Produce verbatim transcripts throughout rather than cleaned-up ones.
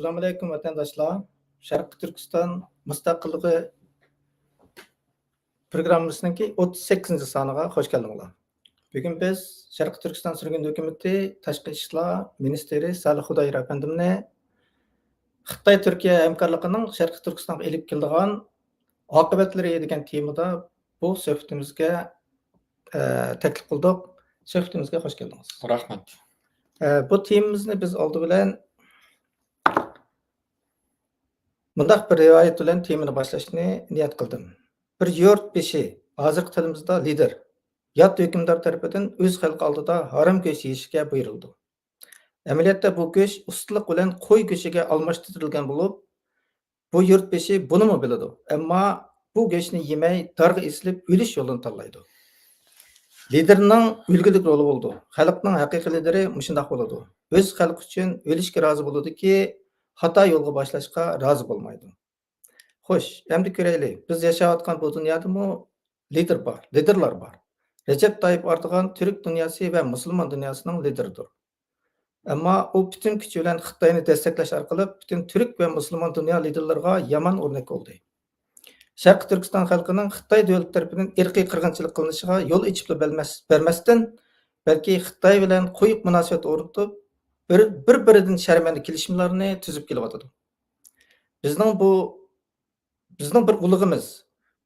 ئەسسالامۇئەلەيكۇم، ۋەتەنداشلار. شەرقىي تۈركىستان مۇستەقىللىقى پروگراممىسىنىڭكى ئوتتۇز سەككىزىنچى سانىغا خوش كەلدىڭلار. بۈگۈن بىز شەرقىي تۈركىستان سۈرگۈن ھۆكۈمىتى تاشقى ئىشلار مىنىستىرى سالىھ خۇدايار ئەپەندىمنى خىتاي تۈركىيە ھەمكارلىقىنىڭ شەرقىي تۈركىستانغا ئېلىپ كېلىدىغان ئاقىۋەتلىرى دېگەن تېمىدا بۇ سۆھبىتىمىزگە، ئە، تەكلىپ قىلدۇق. سۆھبىتىمىزگە خوش كەلدىڭىز. رەھمەت. ئە، بۇ تېمىمىزنى بىز ئالدى بىلەن مۇنداق بىر رىۋايەت بىلەن تېمىنى باشلاشنى نىيەت قىلدىم. بىر يۇرت بېشى، ھازىرقى تىلىمىزدا لىدېر، يات ھۆكۈمدار تەرىپىدىن ئۆز خەلقى ئالدىدا ھارام گۆش يېيىشكە بۇيرۇلىدۇ. ئەمەلىيەتتە بۇ گۆش ئۇستىلىق بىلەن قوي گۆشىگە ئالماشتۇرۇلغان بولۇپ، بۇ يۇرت بېشى بۇنىمۇ بىلىدۇ. ئەمما بۇ گۆشنى يېمەي، دارغا ئېسىلىپ ئۆلۈش يولىنى تاللايدۇ. لىدېرنىڭ ئۈلگىلىك رولى بولىدۇ. خەلقنىڭ ھەقىقىي لىدېرى مۇشۇنداق بولىدۇ. ئۆز خەلقى ئۈچۈن ئۆلۈشكە رازى بولىدۇكى، خاتا يولغا باشلاشقا رازى بولمايدۇ. خوش، ئەمدى كۆرەيلى، بىز ياشاۋاتقان بۇ دۇنيادىمۇ لىدېر بار، لىدېرلار بار. رەجەپ تايىپ ئەردوغان تۈرك دۇنياسى ۋە مۇسۇلمان دۇنياسىنىڭ لىدېرىدۇر. ئەمما ئۇ پۈتۈن كۈچى بىلەن خىتاينى دەستەكلەش ئارقىلىق پۈتۈن تۈرك ۋە مۇسۇلمان دۇنيا لىدېرلىرىغا يامان ئۆرنەك بولدى. شەرقىي تۈركىستان خەلقىنىڭ خىتاي دۆلىتى تەرىپىدىن ئىرقىي قىرغىنچىلىق قىلىنىشىغا يول ئېچىپلا بەلمەس-، بەرمەستىن، بەلكى خىتاي بىلەن قويۇق مۇناسىۋەت ئورنىتىپ، بىر، بىر-بىرىدىن شەرمەندە كېلىشىملەرنى تۈزۈپ كېلىۋاتىدۇ. بىزنىڭ بۇ، بىزنىڭ بىر ئۇلۇغىمىز،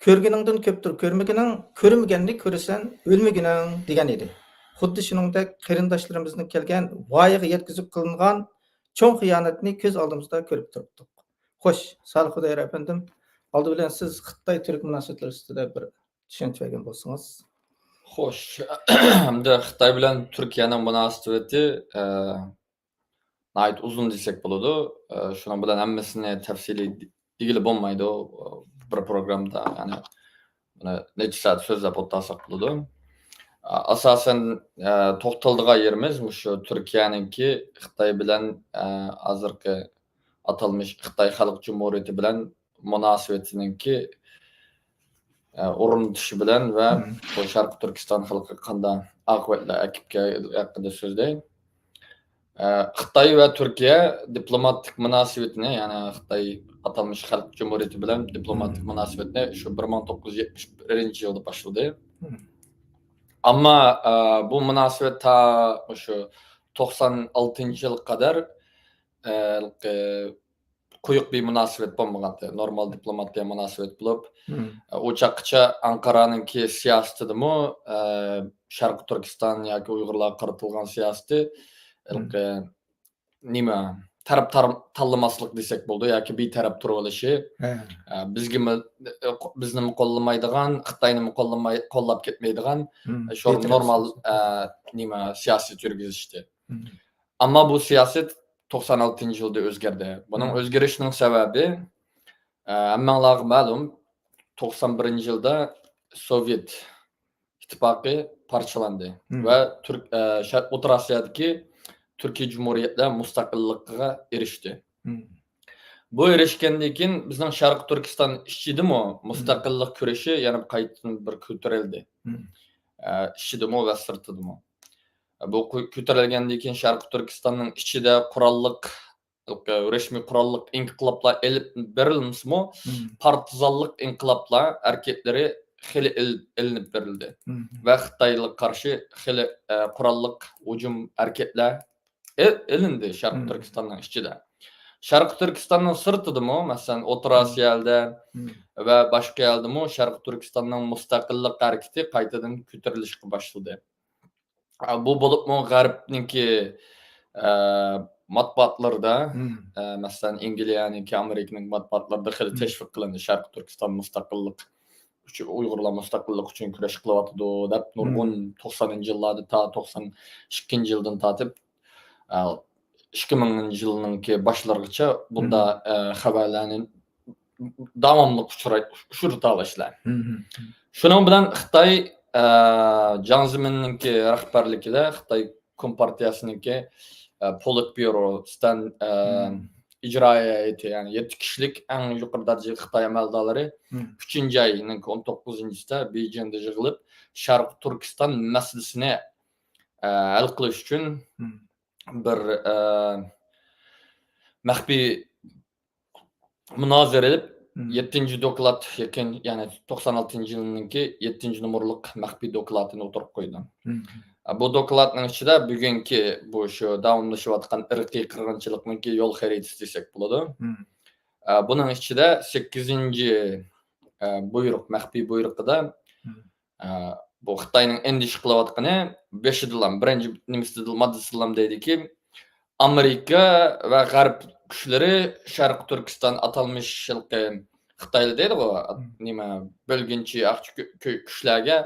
«كۆرگىنىڭدىن كۆپتۇر كۆرمىگىنىڭ، كۆرمىگەننى كۆرىسەن، ئۆلمىگىنىڭ» دېگەن ئىدى. خۇددى شۇنىڭدەك قېرىنداشلىرىمىزنىڭ كەلگەن ۋايىغا يەتكۈزۈپ قىلىنغان چوڭ خىيانەتنى كۆز ئالدىمىزدا كۆرۈپ تۇرۇپتۇق. خوش، سالىھ خۇدايار ئەپەندىم، ئالدى بىلەن سىز خىتاي تۈرك مۇناسىۋەتلىرى ئۈستىدە بىر چۈشەنچە بەرگەن بولسىڭىز. خوش، ئەمدى خىتاي بىلەن تۈركىيەنىڭ مۇناسىۋىتى، ئە، ناھايىتى ئۇزۇن دېسەك بولىدۇ. ئە، شۇنىڭ بىلەن ھەممىسىنى تەپسىلىي دېگىلى بولمايدۇ. بىر پروگراممىدا، يەنى، بۇنى نەچچە سائەت سۆزلەپ ئولتۇرساق بولىدۇ. ئە، ئاساسەن، ئە، توختىلىدىغان يېرىمىز مۇشۇ تۈركىيەنىڭكى خىتاي بىلەن، ئە، ھازىرقى ئاتالمىش خىتاي خەلق جۇمھۇرىيىتى بىلەن مۇناسىۋىتىنىڭكى، ئە، ئورنىتىشى بىلەن ۋە مم. بۇ شەرقىي تۈركىستان خەلقىگە قانداق ئاقىۋەتلەر ئەكىپ كەلگەنلىكى ھەققىدە سۆزلەي. ئە، خىتاي ۋە تۈركىيە دىپلوماتىك مۇناسىۋىتىنى، يەنى خىتاي ئاتالمىش خەلق جۇمھۇرىيىتى بىلەن دىپلوماتىك مم. مۇناسىۋەتنى شۇ بىر مىڭ توققۇز يۈز يەتمىش بىرىنچى يىلدا باشلىدى. مم. ئەمما، ئە، بۇ مۇناسىۋەت تا شۇ توقسان ئالتىنچى يىلغا قەدەر، ئە، قويۇق بىر مۇناسىۋەت بولمىغانتى. نورمال دىپلوماتىيە مۇناسىۋەت بولۇپ، مم. ئۇ چاغقىچە ئەنقەرانىڭكى سىياسىتىدىمۇ، ئە، شەرقىي تۈركىستان ياكى ئۇيغۇرلارغا قارىتىلغان سىياسىتى، مم. ھېلىقى نېمە، تەرەپ تار-، تاللىماسلىق دېسەك بولىدۇ، ياكى بىتەرەپ تۇرۇۋېلىشى. ھە. ئە، بىزگىمۇ، ئە، بىزنىمۇ قوللىمايدىغان، خىتاينىمۇ قوللىماي-، قوللاپ كەتمەيدىغان، مم. ئە، شۇ بىتەرەپ نورمال، سىياسەت. ئە، نېمە، سىياسەت يۈرگۈزۈشتى. مم. ئەمما بۇ سىياسەت توقسان ئالتىنچى يىلدا ئۆزگەردى. بۇنىڭ مم. ئۆزگىرىشىنىڭ سەۋەبى، ئە، ھەممەڭلارغا مەلۇم، توقسان بىرىنچى يىلدا سوۋېت ئىتتىپاقى پارچىلاندى مم. ۋە تۈرك-، ئە، شەرق-، ئوتتۇرا ئاسىيادىكى تۈركىي جۇمھۇرىيەتلەر مۇستەقىللىقىغا ئېرىشتى. مم. بۇ ئېرىشكەندىن كېيىن بىزنىڭ شەرقىي تۈركىستان ئىچىدىمۇ مم. مۇستەقىللىق كۈرىشى يەنە قايتىدىن بىر كۆتۈرۈلدى. مم. ئە، ئىچىدىمۇ ۋە سىرتىدىمۇ. بۇ كۆ-، كۆتۈرۈلگەندىن كېيىن شەرقىي تۈركىستاننىڭ ئىچىدە قوراللىق، رەسمىي قوراللىق ئىنقىلابلار ئېلىپ بېرىلمىسىمۇ، مم. پارتىزانلىق ئىنقىلابلار ھەرىكەتلىرى خېلى ئېل-، ئېلىنىپ بېرىلدى. مم. ۋە خىتايغا قارشى خېلى، ئە، قوراللىق ھۇجۇم ھەرىكەتلەر ئېل-، ئېلىندى شەرقىي مم. تۈركىستاننىڭ ئىچىدە. شەرقىي تۈركىستاننىڭ سىرتىدىمۇ، مەسىلەن، ئوتتۇرا مم. ئاسىيا ئەلدە مم. ۋە باشقا ئەلدىمۇ شەرقىي تۈركىستاننىڭ مۇستەقىللىق ھەرىكىتى قايتىدىن كۆتۈرۈلۈشكە باشلىدى. بۇ بولۇپمۇ غەربنىڭكى، ئە، مەتبۇئاتلىرىدا، مم. ئە، مەسىلەن، ئەنگلىيەنىڭكى، ئامېرىكىنىڭ مەتبۇئاتلىرىدا خېلى مم. تەشۋىق قىلىندى، شەرقىي تۈركىستان مۇستەقىللىق ئۈچۈن، ئۇيغۇرلار مۇستەقىللىق ئۈچۈن كۈرەش قىلىۋاتىدۇ دەپ، نۇرغۇن مم. توقسانىنچى يىللاردا تا توقسان ئىككىنچى يىلدىن تارتىپ، ئە، ئىككى مىڭىنچى يىلنىڭكى باشلىرىغىچە بۇنداق، مم. ئە، خەۋەرلەرنى داۋاملىق ئۇچراي-، ئۇچرىتالايسىلەر. مم. شۇنىڭ بىلەن خىتاي، ئە، جياڭ زېمىننىڭكى رەھبەرلىكىدە خىتاي كومپارتىيەسىنىڭكى، ئە، پولىتبيۇرو، ستەن-، ئە، مم. ئىجرائىيە ھەيئىتى، يەنى يەتتە كىشىلىك ئەڭ يۇقىرى دەرىجىلىك خىتاي ئەمەلدارلىرى مم. ئۈچىنچى ئاينىڭ ئون توققۇزىنچىسىدا بېيجىڭدا يىغىلىپ، شەرقىي تۈركىستان مەسىلىسىنى، ئە، ھەل قىلىش ئۈچۈن مم. بىر، ئە، مەخپىي مۇنازىرە ئېلىپ، يەتتىنچى دوكلات، يەكۈن، يەنى توقسان ئالتىنچى يىلنىڭكى يەتتىنچى نومۇرلۇق مەخپىي دوكلاتىنى ئوتتۇرىغا قويدۇم. بۇ دوكلاتنىڭ ئىچىدە بۈگۈنكى بۇ شۇ داۋاملىشىۋاتقان ئىرقىي قىرغىنچىلىقنىڭكى يول خەرىتىسى دېسەك بولىدۇ. ئە، بۇنىڭ ئىچىدە سەككىزىنچى، ئە، بۇيرۇق، مەخپىي بۇيرۇقىدا، ئە، بۇ خىتاينىڭ ئەندىشە قىلىۋاتقىنى بېشىدىلا، بىرىنچى نېمىسىدىلا، ماددىسىدىلا دەيدىكى، ئامېرىكا ۋە غەرب كۈچلىرى شەرقىي تۈركىستان ئاتالمىش ھېلىقى خىتايلار دەيدىغۇ، نېمە، بۆلگۈنچى ئاقچى كۈ-، كۈ-، كۈچلەرگە،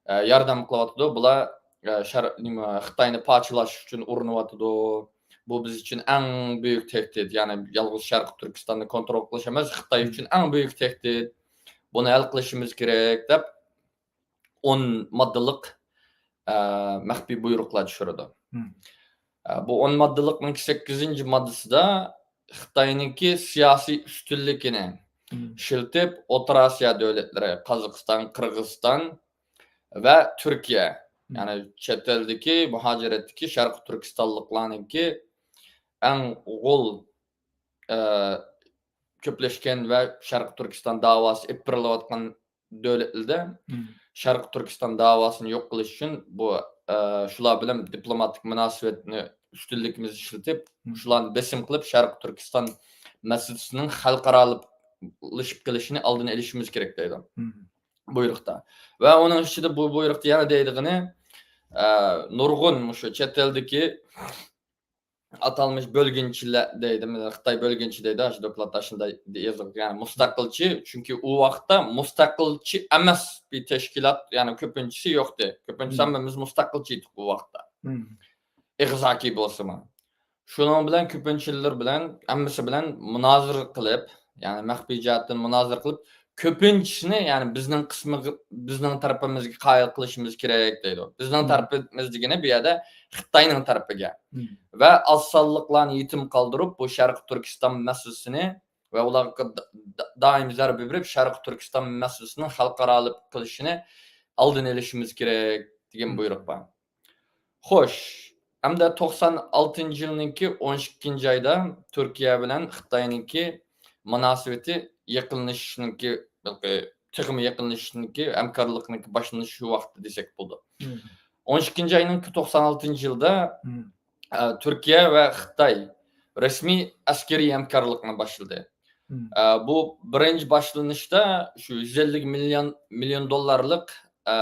ئە، ياردەم قىلىۋاتىدۇ. بۇلار، ئە، شەر-، نېمە، خىتاينى پارچىلاش ئۈچۈن ئۇرۇنۇۋاتىدۇ. بۇ بىز ئۈچۈن ئەڭ بۈيۈك تەھدىت. يەنى يالغۇز شەرقىي تۈركىستاننى كونترول قىلىش ئەمەس، خىتاي ئۈچۈن ئەڭ بۈيۈك تەھدىت. بۇنى ھەل قىلىشىمىز كېرەك، دەپ ئون ماددىلىق، ئە، مەخپىي بۇيرۇقلار چۈشۈرىدۇ. ئە، بۇ ئون ماددىلىقنىڭ سەككىزىنچى ماددىسىدا خىتاينىڭكى سىياسىي ئۈستۈنلۈكىنى ئىشلىتىپ، ئوتتۇرا ئاسىيا دۆلەتلىرى، قازاقىستان، قىرغىزىستان ۋە تۈركىيە، يەنى چەت ئەلدىكى، مۇھاجىرەتتىكى شەرقىي تۈركىستانلىقلارنىڭكى ئەڭ غول، ئە، كۆپلەشكەن ۋە شەرقىي تۈركىستان داۋاسى ئېلىپ بېرىلىۋاتقان دۆلەتلەردە شەرقىي تۈركىستان داۋاسىنى يوق قىلىش ئۈچۈن بۇ، ئە، شۇلار بىلەن دىپلوماتىك مۇناسىۋەتنى ئۈستۈنلۈكىمىزنى ئىشلىتىپ، شۇلارنى بېسىم قىلىپ، شەرقىي تۈركىستان مەسىلىسىنىڭ خەلقئارالىشىپ قېلىشىنى ئالدىنى ئېلىشىمىز كېرەك دەيدۇ بۇيرۇقتا. ۋە ئۇنىڭ ئىچىدە بۇ بۇيرۇقتا يەنە دەيدىغىنى، ئە، نۇرغۇن مۇشۇ چەت ئەلدىكى ئاتالمىش بۆلگۈنچىلەر دەيدۇ، خىتاي بۆلگۈنچى دەيدۇ، شۇ دوكلاتتا شۇنداق يېزىلغان، يەنى مۇستەقىلچى، چۈنكى ئۇ ۋاقىتتا مۇستەقىلچى ئەمەس بىر تەشكىلات، يەنى كۆپىنچىسى يوقتى. كۆپىنچىسى ھەممىمىز مۇستەقىلچى ئىدۇق ئۇ ۋاقىتتا. ئېغىزاكى بولسىمۇ. شۇنىڭ بىلەن كۆپىنچىلەر بىلەن، ھەممىسى بىلەن مۇنازىرە قىلىپ، يەنى مەخپىي جەھەتتىن مۇنازىرە قىلىپ، كۆپىنچىسىنى، يەنى بىزنىڭ قىسمىغا، بىزنىڭ تەرىپىمىزگە قايىل قىلىشىمىز كېرەك دەيدۇ. بىزنىڭ تەرىپىمىز دېگىنى بۇ يەردە خىتاينىڭ تەرىپىگە. ۋە ئاز سانلىقلارنى يېتىم قالدۇرۇپ، بۇ شەرقىي تۈركىستان مەسىلىسىنى ۋە ئۇلارغا دا-، دا-، دائىم زەربە بېرىپ، شەرقىي تۈركىستان مەسىلىسىنىڭ خەلقئارالىق قىلىشىنى ئالدىنى ئېلىشىمىز كېرەك، دېگەن بۇيرۇق بار. خوش، ئەمدى توقسان ئالتىنچى يىلنىڭكى ئون ئىككىنچى ئايدا تۈركىيە بىلەن خىتاينىڭكى مۇناسىۋىتى يېقىنلىشىشنىڭكى، بەلكى تېخىمۇ يېقىنلىشىشنىڭكى، ھەمكارلىقنىڭكى باشلىنىش شۇ ۋاقتى دېسەك بولىدۇ. ئون ئىككىنچى ئاينىڭكى توقسان ئالتىنچى يىلدا، ئە، تۈركىيە ۋە خىتاي رەسمىي ئەسكىرىي ھەمكارلىقنى باشلىدى. ئە، بۇ بىرىنچى باشلىنىشتا شۇ يۈز ئەللىك مىليون، مىليون دوللارلىق، ئە،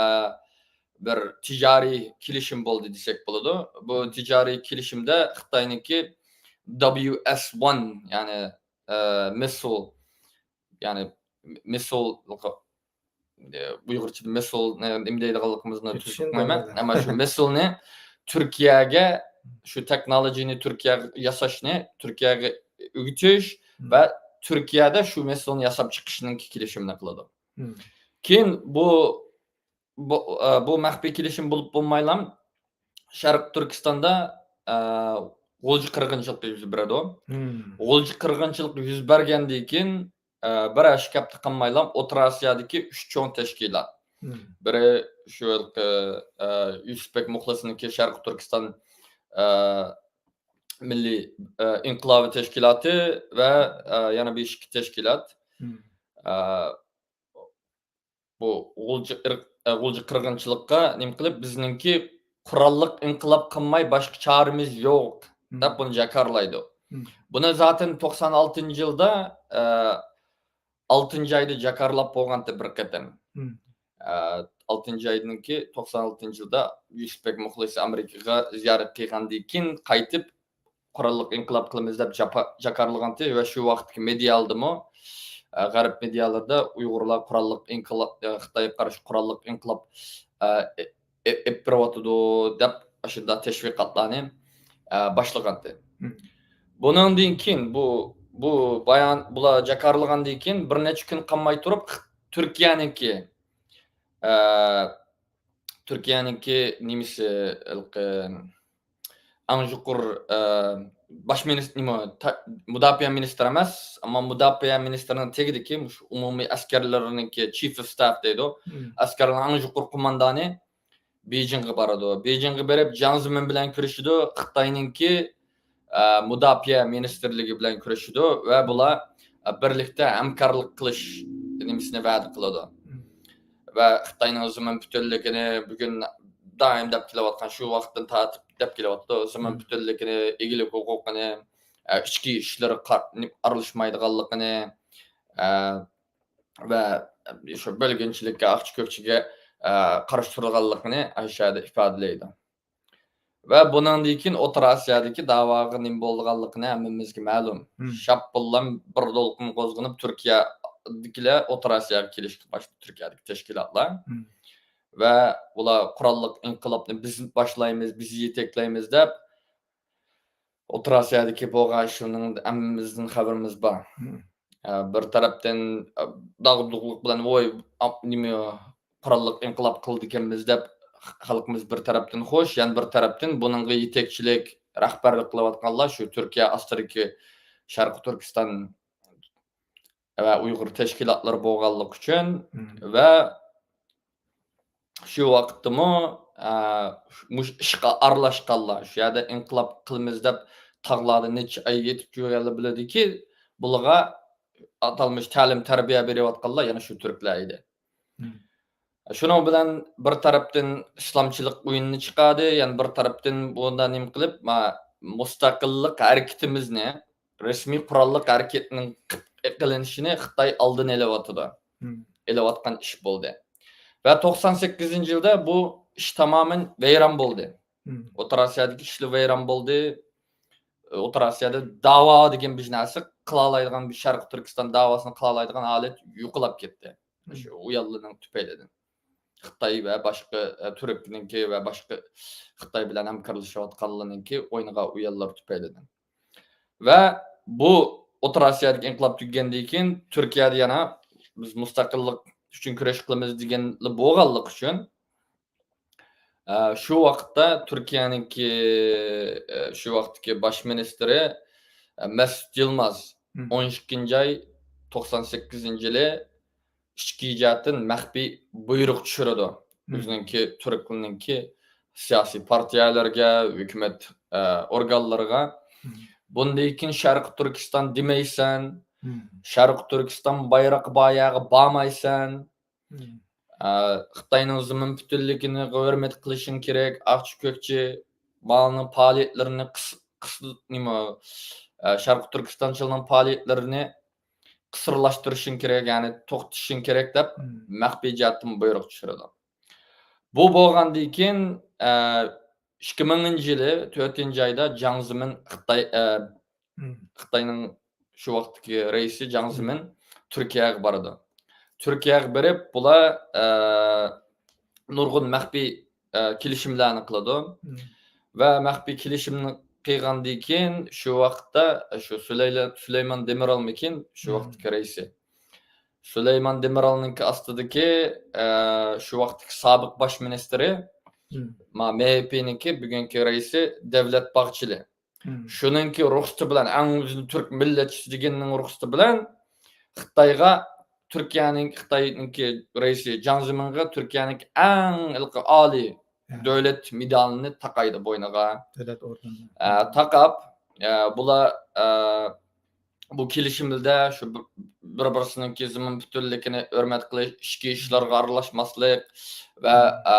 بىر تىجارىي كېلىشىم بولدى دېسەك بولىدۇ. بۇ تىجارىي كېلىشىمدە خىتاينىڭكى دبليۇ ئېس ۋان، يەنى، ئە، مىسسىل، يەنى مىسسىل، ئە، ئۇيغۇرچە مىسسىلنى نېمە دەيدىغانلىقىمىزنى تۈزۈپ قويمايمەن. ئەمما شۇ مىسسىلنى تۈركىيەگە، شۇ تېخنولوگىيەنى تۈركىيەگە ياساشنى، تۈركىيەگە ئۆگىتىش ۋە تۈركىيەدە شۇ مىسسىلنى ياساپ چىقىشنىڭ كېلىشىمىنى قىلىدۇ. كېيىن بۇ بۇ، ئە، بۇ مەخپىي كېلىشىم بولۇپ بولمايلا، شەرقىي تۈركىستاندا، ئە، غۇلجا قىرغىنچىلىقى يۈز بېرىدۇ. غۇلجا قىرغىنچىلىقى يۈز بەرگەندىن كېيىن، ئە، بىر ئىككى ھەپتە قالمايلا ئوتتۇرا ئاسىيادىكى ئۈچ چوڭ تەشكىلات. بىرى شۇ ھېلىقى، ئە، يۈسۈپبەك مۇخلىسنىڭكى شەرقىي تۈركىستان، ئە، مىللىي، ئە، ئىنقىلابى تەشكىلاتى ۋە، ئە، يەنە بىر ئىككى تەشكىلات. ئە، بۇ غۇلجا ئىرق-، ئە، غۇلجا قىرغىنچىلىققا نېمە قىلىپ، بىزنىڭكى قوراللىق ئىنقىلاب قىلماي باشقا چارىمىز يوق، دەپ بۇنى جاكارلايدۇ. بۇنى زاتەن توقسان ئالتىنچى يىلدا، ئە، ئالتىنچى ئايدا جاكارلاپ بولغانتى بىر قېتىم. ئە، ئالتىنچى ئايدىنكى توقسان ئالتىنچى يىلدا يۈسۈپبەك مۇخلىس ئامېرىكىغا زىيارەت قىلغاندىن كېيىن قايتىپ، قوراللىق ئىنقىلاب قىلىمىز دەپ جاپا-، جاكارلىغانتى ۋە شۇ ۋاقىتتىكى مېدىيالىرىمۇ، ئە، غەرب مېدىيالىرىدا ئۇيغۇرلار قوراللىق ئىنقىلاب، ئە، خىتايغا قارشى قوراللىق ئىنقىلاب، ئە، ئە، ئە، ئېلىپ بېرىۋاتىدۇ دەپ ئاشۇنداق تەشۋىقاتلارنى، ئە، باشلىغانتى. بۇنىڭدىن كېيىن بۇ، بۇ بايان، بۇلار جاكارلىغاندىن كېيىن بىر نەچچە كۈن قالماي تۇرۇپ، تۈركىيەنىڭكى، ئە، تۈركىيەنىڭكى نېمىسى، ھېلىقى ئەڭ يۇقىرى، ئە، باش مىنىس-، نېمە، تا-، مۇداپىئە مىنىستىرى ئەمەس، ئەمما مۇداپىئە مىنىستىرىنىڭ تېگىدىكى مۇشۇ ئومۇمىي ئەسكەرلىرىنىڭكى، چىف ئوف ستاف دەيدۇ. ئەسكەرلەرنىڭ ئەڭ يۇقىرى قوماندانى بېيجىڭغا بارىدۇ. بېيجىڭغا بېرىپ، جياڭ زېمىن بىلەن كۆرۈشىدۇ. خىتاينىڭكى، ئە، مۇداپىئە مىنىستىرلىكى بىلەن كۆرۈشىدۇ ۋە بۇلار بىرلىكتە ھەمكارلىق قىلىش نېمىسىنى ۋەدە قىلىدۇ. ۋە خىتاينىڭ زېمىن پۈتۈنلۈكىنى بۈگۈن دائىم دەپ كېلىۋاتقان، شۇ ۋاقىتتىن تارتىپ دەپ كېلىۋاتىدۇ، زېمىن پۈتۈنلۈكىنى، ئىگىلىك ھوقۇقىنى، ئە، ئىچكى ئىشلىرىغا قار-، ئارىلاشمايدىغانلىقىنى، ئە، ۋە شۇ بۆلگۈنچىلىككە، ئاقچى كۆكچىگە، ئە، قارشى تۇرىدىغانلىقىنى ئاشۇ يەردە ئىپادىلەيدۇ. ۋە بۇنىڭدىن كېيىن ئوتتۇرا ئاسىيادىكى داۋاغا نېمە بولىدىغانلىقىنى ھەممىمىزگە مەلۇم. شاپپىللام بىر دولقۇن قوزغىنىپ، تۈركىيەدىكىلەر ئوتتۇرا ئاسىياغا كېلىشكە باشلىدى، تۈركىيەدىكى تەشكىلاتلار. ۋە ئۇلار قوراللىق ئىنقىلابنى بىز باشلايمىز، بىز يېتەكلەيمىز دەپ، ئوتتۇرا ئاسىيادىكى بولغان ئىشلارنىڭ ھەممىمىزدىن خەۋىرىمىز بار. ئە، بىر تەرەپتىن، ئە، داغدۇغىلىق بىلەن، ۋوي، ئاپ-، نېمە، قوراللىق ئىنقىلاب قىلىدىكەنمىز دەپ، خەلقىمىز بىر تەرەپتىن خوش، يەنە بىر تەرەپتىن بۇنىڭغا يېتەكچىلىك، رەھبەرلىك قىلىۋاتقانلار شۇ تۈركىيە ئاستىدىكى شەرقىي تۈركىستان ۋە ئۇيغۇر تەشكىلاتلىرى بولغانلىقى ئۈچۈن ۋە شۇ ۋاقىتتىمۇ، ئە، مۇشۇ ئىشقا ئارىلاشقانلار، شۇ يەردە ئىنقىلاب قىلىمىز دەپ تاغلاردا نەچچە ئاي يېتىپ يۈرگەنلەر بىلىدۇكى، بۇلارغا ئاتالمىش تەلىم-تەربىيە بېرىۋاتقانلار يەنە شۇ تۈركلەر ئىدى. شۇنىڭ بىلەن بىر تەرەپتىن ئىسلامچىلىق ئويۇنىنى چىقاردى، يەنە بىر تەرەپتىن بۇندا نېمە قىلىپ، ما-، مۇستەقىللىق ھەرىكىتىمىزنى رەسمىي قوراللىق ھەرىكەتنىڭ قىلىنىشىنى خىتاي ئالدىنى ئېلىۋاتىدۇ. ئېلىۋاتقان ئىش بولدى. ۋە توقسان سەككىزىنچى يىلدا بۇ ئىش تامامەن ۋەيران بولدى. ئوتتۇرا ئاسىيادىكى ئىشلار ۋەيران بولدى. ئوتتۇرا ئاسىيادا داۋا دېگەن بىر نەرسە قىلالايدىغان، بىر شەرقىي تۈركىستان داۋاسىنى قىلالايدىغان ھالەت يوقىلاپ كەتتى. شۇ ئۇياللىرىنىڭ تۈپەيلىدىن. خىتاي ۋە باشقا، ئە، تۈركنىڭكى ۋە باشقا خىتاي بىلەن ھەمكارلىشىۋاتقانلىرىنىڭكى ئوينىغان ئويۇنلىرى تۈپەيلىدىن. ۋە بۇ ئوتتۇرا ئاسىيادىكى ئىنقىلاب تۈگىگەندىن كېيىن تۈركىيەدە يەنە بىز مۇستەقىللىق ئۈچۈن كۈرەش قىلىمىز دېگەنلەر بولغانلىقى ئۈچۈن، ئە، شۇ ۋاقىتتا تۈركىيەنىڭكى، ئە، شۇ ۋاقىتتىكى باش مىنىستىرى، ئە، مەسۇت يىلماز ئون ئىككىنچى ئاي توقسان سەككىزىنچى يىلى ئىچكى جەھەتتىن مەخپىي بۇيرۇق چۈشۈرىدۇ. ئۆزىنىڭكى، تۈركلەرنىڭكى سىياسىي پارتىيەلىرىگە، ھۆكۈمەت، ئە، ئورگانلىرىغا. بۇندىن كېيىن شەرقىي تۈركىستان دېمەيسەن، شەرقىي تۈركىستان بايرىقى بار يەرگە بارمايسەن. ئە، خىتاينىڭ زېمىن پۈتۈنلۈكىنى ھۆرمەت قىلىشىڭ كېرەك، ئاقچى كۆكچى مالنىڭ پائالىيەتلىرىنى قىس-، قىس-، نېمە، ئە، شەرقىي تۈركىستانچىلارنىڭ پائالىيەتلىرىنى قىسىرلاشتۇرۇشۇڭ كېرەك، يەنى توختىتىشىڭ كېرەك دەپ مەخپىي جەھەتتىن بۇيرۇق چۈشۈرىدۇ. بۇ بولغاندىن كېيىن، ئە، ئىككى مىڭىنچى يىلى تۆتىنچى ئايدا جاڭ زېمىن خىتاي، ئە، خىتاينىڭ شۇ ۋاقىتتىكى رەئىسى جاڭ زېمىن تۈركىيەگە بارىدۇ. تۈركىيەگە بېرىپ، بۇلار، ئە، نۇرغۇن مەخپىي، ئە، كېلىشىملەرنى قىلىدۇ. ۋە مەخپىي كېلىشىمنى قىلغاندىن كېيىن، شۇ ۋاقىتتا، ئە، شۇ سۈلەيلە-، سۈلەيمان دېمىرالمىكىن شۇ ۋاقىتتىكى رەئىسى. سۈلەيمان دېمىرالنىڭكى ئاستىدىكى، ئە، شۇ ۋاقىتتىكى سابىق باش مىنىستىرى، ما، مېھېپنىڭكى بۈگۈنكى رەئىسى دەۋلەت باغچىلى. شۇنىڭكى رۇخسىتى بىلەن، ئەڭ ئۆزىنى تۈرك مىللەتچىسى دېگەننىڭ رۇخسىتى بىلەن خىتايغا، تۈركىيەنىڭ، خىتاينىڭكى رەئىسى جاڭ زېمىنغا تۈركىيەنىڭكى ئەڭ ھېلىقى ئالىي دۆلەت مېدالىنى تاقايدۇ بوينىغا. دۆلەت ئوردېنى. ئە، تاقاپ، ئە، بۇلار، ئە، بۇ كېلىشىمدە شۇ بىر-، بىر-بىرسىنىڭكى زېمىن پۈتۈنلۈكىنى ھۆرمەت قىلىش، ئىچكى ئىشلارغا ئارىلاشماسلىق ۋە، ئە،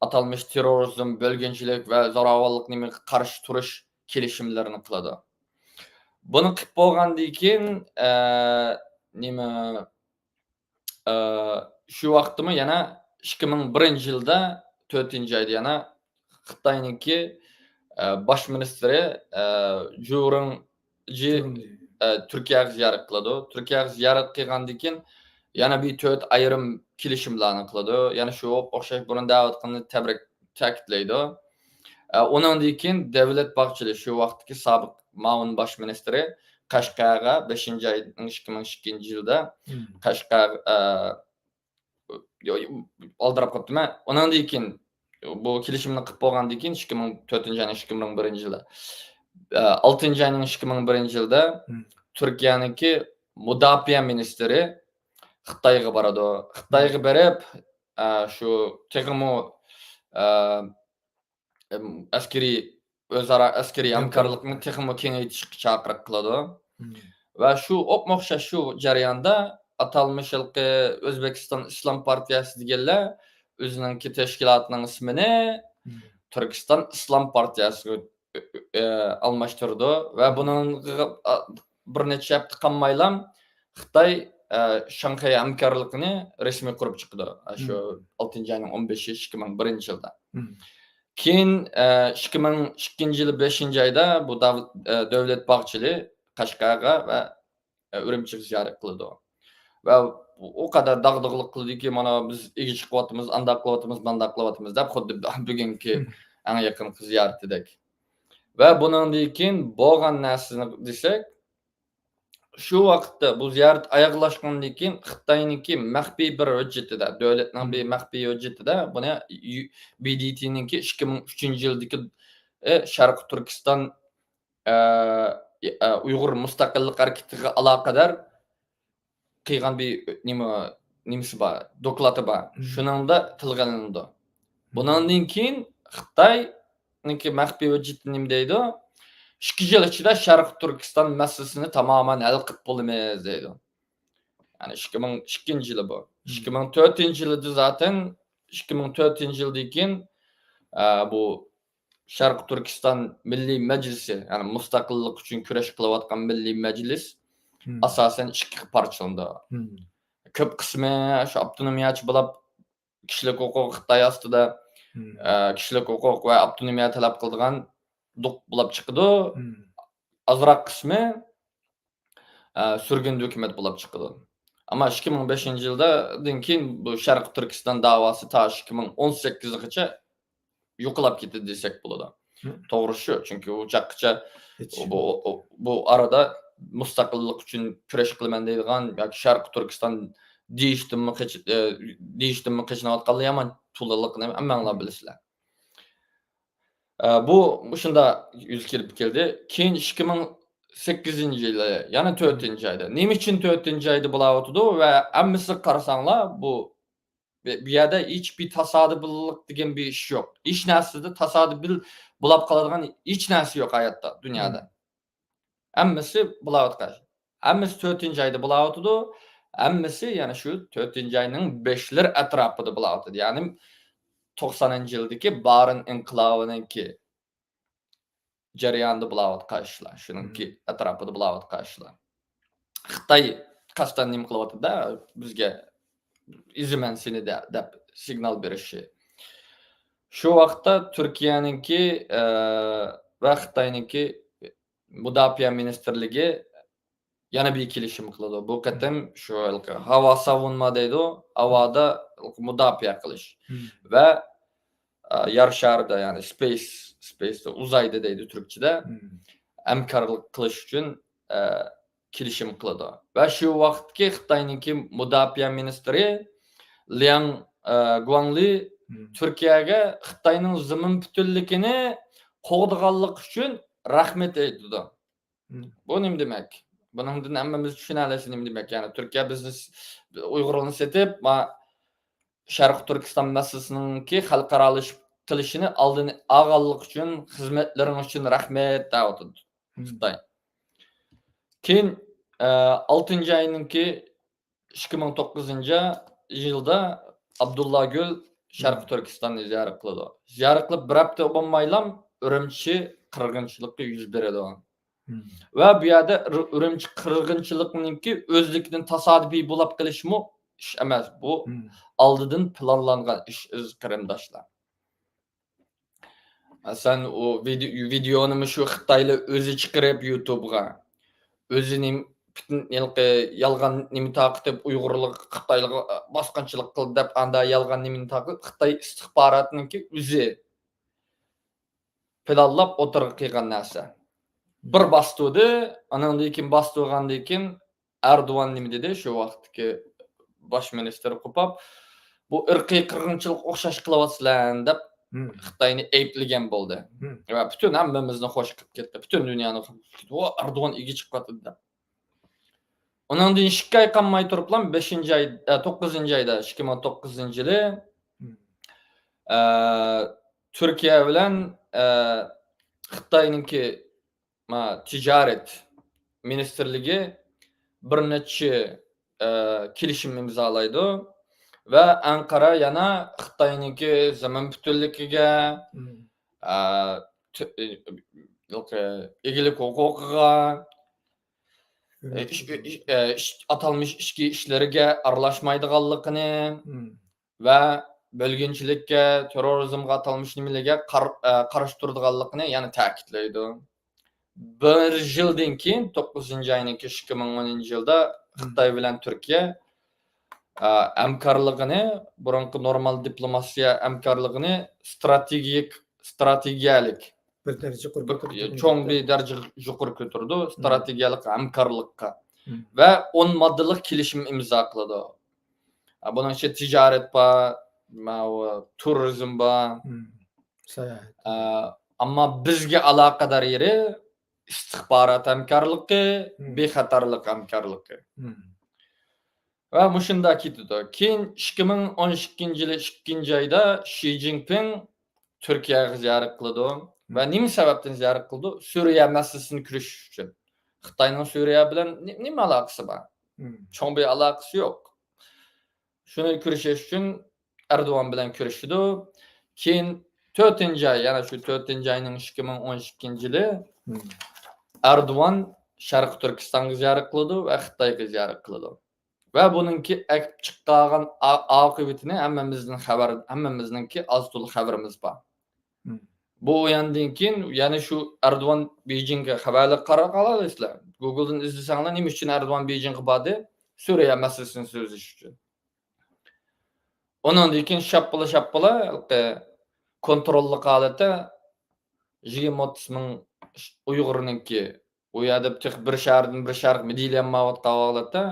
ئاتالمىش تېررورىزم، بۆلگۈنچىلىك ۋە زوراۋانلىق نېمىگە قارشى تۇرۇش كېلىشىملىرىنى قىلىدۇ. بۇنى قىلىپ بولغاندىن كېيىن، ئە، نېمە، ئە، شۇ ۋاقىتتىمۇ يەنە ئىككى مىڭ بىرىنچى يىلدا، تۆتىنچى ئايدا يەنە خىتاينىڭكى، ئە، باش مىنىستىرى، ئە، جۇرىڭجى، جۇرىڭجى. ئە، تۈركىيەگە زىيارەت قىلىدۇ. تۈركىيەگە زىيارەت قىلغاندىن كېيىن يەنە بىر تۆت ئايرىم كېلىشىملەرنى قىلىدۇ. يەنە شۇ ئوخشاش بۇرۇن دەۋاتقىنىنى تەبرىك-، تەكىتلەيدۇ. ئە، ئۇنىڭدىن كېيىن دەۋلەت باغچىلى، شۇ ۋاقىتتىكى سابىق مۇئاۋىن باش مىنىستىرى، قەشقەرگە بەشىنچى ئاينىڭ ئىككى مىڭ ئىككىنچى يىلدا قەشقەر، ئە، يو-، يو-، ئالدىراپ قاپتىمەن. ئۇنىڭدىن كېيىن، بۇ كېلىشىمنى قىلىپ بولغاندىن كېيىن، ئىككى مىڭ تۆتىنچى ئاينىڭ ئىككى مىڭ بىرىنچى يىلى، ئە، ئالتىنچى ئاينىڭ ئىككى مىڭ بىرىنچى يىلىدا تۈركىيەنىڭكى مۇداپىئە مىنىستىرى خىتايغا بارىدۇ. خىتايغا بېرىپ، ئە، شۇ تېخىمۇ، ئە، ئەم، ئەسكىرىي، ئۆزئارا ئەسكىرىي ھەمكارلىقنى تېخىمۇ كېڭەيتىشكە چاقىرىق قىلىدۇ. ۋە شۇ ئوپمۇ ئوخشاش شۇ جەرياندا ئاتالمىش ھېلىقى ئۆزبېكىستان ئىسلام پارتىيەسى دېگەنلەر ئۆزىنىڭكى تەشكىلاتىنىڭ ئىسمىنى تۈركىستان ئىسلام پارتىيەسىگە ئالماشتۇرىدۇ ۋە بۇنىڭغا بىر نەچچە ھەپتە قالمايلا خىتاي شاڭخەي ھەمكارلىقىنى رەسمىي قۇرۇپ چىقىدۇ. شۇ ئالتىنچى ئاينىڭ ئون بەشى ئىككى مىڭ بىرىنچى يىلدا. كېيىن ئىككى مىڭ ئىككىنچى يىلى بەشىنچى ئايدا بۇ دەۋلەت باغچىلى قەشقەرگە ۋە ئۈرۈمچىگە زىيارەت قىلىدۇ. ۋە ئۇ قەدەر داغدۇغىلىق قىلىدۇكى، مانا بىز ئىگە چىقىۋاتىمىز، ئانداق قىلىۋاتىمىز، مانداق قىلىۋاتىمىز دەپ، خۇددى بۈگۈنكى ئەڭ يېقىنقى زىيارىتىدەك. ۋە بۇنىڭدىن كېيىن بولغان نەرسىنى دېسەك، شۇ ۋاقىتتا بۇ زىيارەت ئاياغلاشقاندىن كېيىن خىتاينىڭكى مەخپىي بىر ھۆججىتىدە، دۆلەتنىڭ بىر مەخپىي ھۆججىتىدە بۇنى بى دى تىنىڭكى ئىككى مىڭ ئۈچىنچى يىلدىكى شەرقىي تۈركىستان ئۇيغۇر مۇستەقىللىق ھەرىكىتىگە ئالاقىدار قىلغان بىر نېمە، نېمىسى بار، دوكلاتى بار. شۇنىڭدا تىلغا ئېلىنىدۇ. بۇنىڭدىن كېيىن خىتاينىڭكى مەخپىي ھۆججىتى نېمە دەيدۇ؟ ئىككى يىل ئىچىدە شەرقىي تۈركىستان مەسىلىسىنى تامامەن ھەل قىلىپ بولىمىز دەيدۇ. يەنى ئىككى مىڭ ئىككىنچى يىلى بۇ. ئىككى مىڭ تۆتىنچى يىلىدا زاتەن، ئىككى مىڭ تۆتىنچى يىلدىن كېيىن، ئە، بۇ شەرقىي تۈركىستان مىللىي مەجلىسى، يەنى مۇستەقىللىق ئۈچۈن كۈرەش قىلىۋاتقان مىللىي مەجلىس ئاساسەن ئىككىگە پارچىلىنىدۇ. كۆپ قىسمى شۇ ئاپتونومىيەچى بولاپ، كىشىلىك ھوقۇق خىتاي ئاستىدا، ئە، كىشىلىك ھوقۇق ۋە ئاپتونومىيە تەلەپ قىلىدىغان دوق بولاپ چىقىدۇ. ئازراق قىسمى، ئە، سۈرگۈن ھۆكۈمەت بولاپ چىقىدۇ. ئەمما ئىككى مىڭ بەشىنچى يىلدىن كېيىن بۇ شەرقىي تۈركىستان داۋاسى تا ئىككى مىڭ ئون سەككىزىگىچە يوقىلاپ كېتىدۇ دېسەك بولىدۇ. توغرىسى شۇ، چۈنكى ئۇ چاغقىچە بۇ، بۇ ئارىدا مۇستەقىللىق ئۈچۈن كۈرەش قىلىمەن دەيدىغان ياكى شەرقىي تۈركىستان دېيىشتىنمۇ قېچ-، ئە، دېيىشتىنمۇ قېچىنىۋاتقانلار يامان تولا، ھەممەڭلار بىلىسىلەر. ئە، بۇ مۇشۇنداق يۈز كېلىپ كەلدى. كېيىن ئىككى مىڭ سەككىزىنچى يىلى، يەنە تۆتىنچى ئايدا. نېمە ئۈچۈن تۆتىنچى ئايدا بولاۋاتىدۇ ۋە ھەممىسىگە قارىساڭلار، بۇ، بۇ يەردە ھېچ بىر تاسادىپىيلىق دېگەن بىر ئىش يوق. ھېچ نەرسىدە تاسادىپىي بولاپ قالىدىغان ھېچ نەرسە يوق ھاياتتا، دۇنيادا. ھەممىسى بولاۋاتقان. ھەممىسى تۆتىنچى ئايدا بولاۋاتىدۇ. ھەممىسى يەنە شۇ تۆتىنچى ئاينىڭ بەشلىرى ئەتراپىدا بولاۋاتىدۇ. يەنى توقسانىنچى يىلدىكى بارىن ئىنقىلابىنىڭكى جەريانىدا بولاۋاتقان ئىشلار. شۇنىڭكى ئەتراپىدا بولاۋاتقان ئىشلار. خىتاي قەستەن نېمە قىلىۋاتىدۇ-دە، بىزگە ئېزىمەن سېنى دە-، دەپ سىگنال بېرىشى. شۇ ۋاقىتتا تۈركىيەنىڭكى، ئە، ۋە خىتاينىڭكى مۇداپىئە مىنىستىرلىكى يەنە بىر كېلىشىم قىلىدۇ. بۇ قېتىم شۇ ھېلىقى ھاۋا ساۋۇنما دەيدۇ، ھاۋادا مۇداپىئە قىلىش ۋە، ئە، يەر شارىدا، يەنى space، space ئۇزايدا دەيدۇ تۈركچىدە، ھەمكارلىق قىلىش ئۈچۈن، ئە، كېلىشىم قىلىدۇ. ۋە شۇ ۋاقىتتىكى خىتاينىڭكى مۇداپىئە مىنىستىرى لياڭ، ئە، گۇاڭلى تۈركىيەگە خىتاينىڭ زېمىن پۈتۈنلۈكىنى قوغدىغانلىقى ئۈچۈن رەھمەت ئېيتىدۇ. بۇ نېمە دېمەك؟ بۇنىڭدىن ھەممىمىز چۈشىنەلەيسىز نېمە دېمەك. يەنى تۈركىيە بىزنى س-، ئۇيغۇرلارنى سېتىپ، ما-، شەرقىي تۈركىستان مەسىلىسىنىڭكى خەلقئارالىشىپ قېلىشىنى ئالدىنى ئالغانلىقى ئۈچۈن، خىزمەتلىرىڭىز ئۈچۈن رەھمەت دەۋاتىدۇ خىتاي. كېيىن، ئە، ئالتىنچى ئاينىڭكى ئىككى مىڭ توققۇزىنچى يىلدا ئابدۇللا گۈل شەرقىي تۈركىستاننى زىيارەت قىلىدۇ. زىيارەت قىلىپ بىر ھەپتە بولمايلا ئۈرۈمچى قىرغىنچىلىقى يۈز بېرىدۇ. ۋە بۇ يەردە ئۈر-، ئۈرۈمچى قىرغىنچىلىقىنىڭكى ئۆزلۈكىدىن تاسادىپىي بولاپ قېلىشىمۇ ئىش ئەمەس. بۇ ئالدىدىن پىلانلانغان ئىش، ئەزىز قېرىنداشلار. سەن ئۇ ۋىدې-، ۋىدېئونىمۇ شۇ خىتايلار ئۆزى چىقىرىپ يۇتۇبقا. ئۆزى نېمە، پۈتۈن ھېلىقى يالغان نېمە تارقىتىپ، ئۇيغۇرلارغا، خىتايلارغا باسقۇنچىلىق قىلدى دەپ، ئاندا يالغان نېمىنى تارقىتىپ، خىتاي ئىستىخباراتىنىڭكى ئۆزى پىلانلاپ ئوتتۇرىغا قويغان نەرسە. بىر باستۇردى، ئانىڭدىن كېيىن باستۇرغاندىن كېيىن، ئەردوغان نېمە دېدى؟ شۇ ۋاقىتتىكى باش مىنىستىر قوپاپ، بۇ ئىرقىي قىرغىنچىلىق ئوخشاش قىلىۋاتىسىلەر دەپ خىتاينى ئەيىبلىگەن بولدى. ۋە پۈتۈن ھەممىمىزنى خوش قىلىپ كەتتى. پۈتۈن دۇنيانى خوش قىلىپ كەتتى. ۋا، ئەردوغان ئىگە چىقىۋاتىدۇ دەپ. ئۇنىڭدىن ئىككى ئاي قالماي تۇرۇپلا، بەشىنچى ئاي، ئە، توققۇزىنچى ئايدا، ئىككى مىڭ توققۇزىنچى يىلى، ئە، تۈركىيە بىلەن، ئە، خىتاينىڭكى ما، تىجارەت مىنىستىرلىكى بىر نەچچە، ئە، كېلىشىم ئىمزالايدۇ. ۋە ئەنقەرە يەنە خىتاينىڭكى زېمىن پۈتۈنلۈكىگە، ئە، تۈ-، ئى-، ئىگىلىك ھوقۇقىغا، ئى، ئىش-، ئى-، ئى-، ئە، ئىش-، ئاتالمىش ئىچكى ئىشلىرىگە ئارىلاشمايدىغانلىقىنى ۋە بۆلگۈنچىلىككە، تېررورىزمغا، ئاتالمىش نېمىلەرگە قار-، ئە، قارشى تۇرىدىغانلىقىنى يەنە تەكىتلەيدۇ. بىر يىلدىن كېيىن، توققۇزىنچى ئاينىڭكى ئىككى مىڭ ئونىنچى يىلدا خىتاي بىلەن تۈركىيە، ئە، ھەمكارلىقىنى، بۇرۇنقى نورمال دىپلوماتىيە ھەمكارلىقىنى ستراتېگىيىك، ستراتېگىيەلىك، بىر دەرىجە يۇقىرى بىر، كۆتۈرۈپ چوڭ بىر دەرىجە يۇقىرى كۆتۈرىدۇ، ستراتېگىيەلىك ھەمكارلىققا. ۋە ئون ماددىلىق كېلىشىم ئىمزا قىلىدۇ. ئە، بۇنىڭ ئىچىدە تىجارەت بار، ماۋۇ تۇرىزم بار. ساياھەت. ئە، ئەمما بىزگە ئالاقىدار يېرى ئىستىخبارات ھەمكارلىقى، بىخەتەرلىك ھەمكارلىقى. ۋە مۇشۇنداق كېتىدۇ. كېيىن ئىككى مىڭ ئون ئىككىنچى يىلى ئىككىنچى ئايدا شى جىنپىڭ تۈركىيەگە زىيارەت قىلىدۇ. ۋە نېمە سەۋەبتىن زىيارەت قىلىدۇ؟ سۈرىيە مەسىلىسىنى كۆرۈشۈش ئۈچۈن. خىتاينىڭ سۈرىيە بىلەن نې-، نېمە ئالاقىسى بار؟ چوڭ بىر ئالاقىسى يوق. شۇنى كۆرۈشۈش ئۈچۈن ئەردوغان بىلەن كۆرۈشىدۇ. كېيىن تۆتىنچى ئاي، يەنى شۇ تۆتىنچى ئاينىڭ ئىككى مىڭ ئون ئىككىنچى يىلى ئەردوغان شەرقىي تۈركىستانغا زىيارەت قىلىدۇ ۋە خىتايغا زىيارەت قىلىدۇ. ۋە بۇنىڭكى ئەكىپ چىقارغان ئا-، ئاقىۋىتىنى ھەممىمىزدىن خەۋەر، ھەممىمىزنىڭكى ئاز تولا خەۋىرىمىز بار. بۇ ئويۇندىن كېيىن، يەنى شۇ ئەردوغان بېيجىڭغا خەۋەرلىك قاراپ قالالايسىلەر. گوگلدىن ئىزدىسەڭلار، نېمە ئۈچۈن ئەردوغان بېيجىڭغا باردى؟ سۈرىيە مەسىلىسىنى سۆزلىشىش ئۈچۈن. ئۇنىڭدىن كېيىن شاپپىلا، شاپپىلا، ھېلىقى كونتروللۇق ھالەتتە يىگىرمە ئوتتۇز مىڭ ئۇيغۇرنىڭكى، ئۇ يەردە تېخى بىر شەھەردىن بىر شەھەرگە مىدىرلىيالمايۋاتقان ھالەتتە،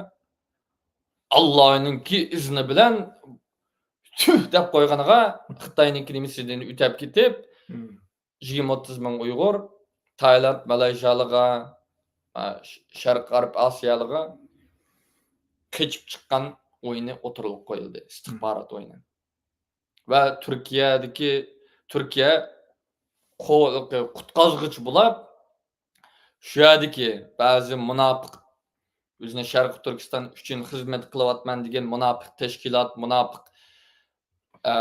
ئاللانىڭكى ئىزنى بىلەن تۈھ دەپ قويغىنىغا خىتاينىڭكى نېمىسىدىن ئۆتەپ كېتىپ، يىگىرمە ئوتتۇز مىڭ ئۇيغۇر تايلاند، مالايشىيالىغا، ئا، ش-، شەرقىي غەرب ئاسىيالىغا قېچىپ چىققان ئويۇنى ئوتتۇرىغا قويۇلدى، ئىستىخبارات ئويۇنى. ۋە تۈركىيەدىكى، تۈركىيە قو-، قۇتقازغۇچى بولاپ، شۇ يەردىكى بەزى مۇناپىق، ئۆزىنى شەرقىي تۈركىستان ئۈچۈن خىزمەت قىلىۋاتىمەن دېگەن مۇناپىق تەشكىلات، مۇناپىق، ئە،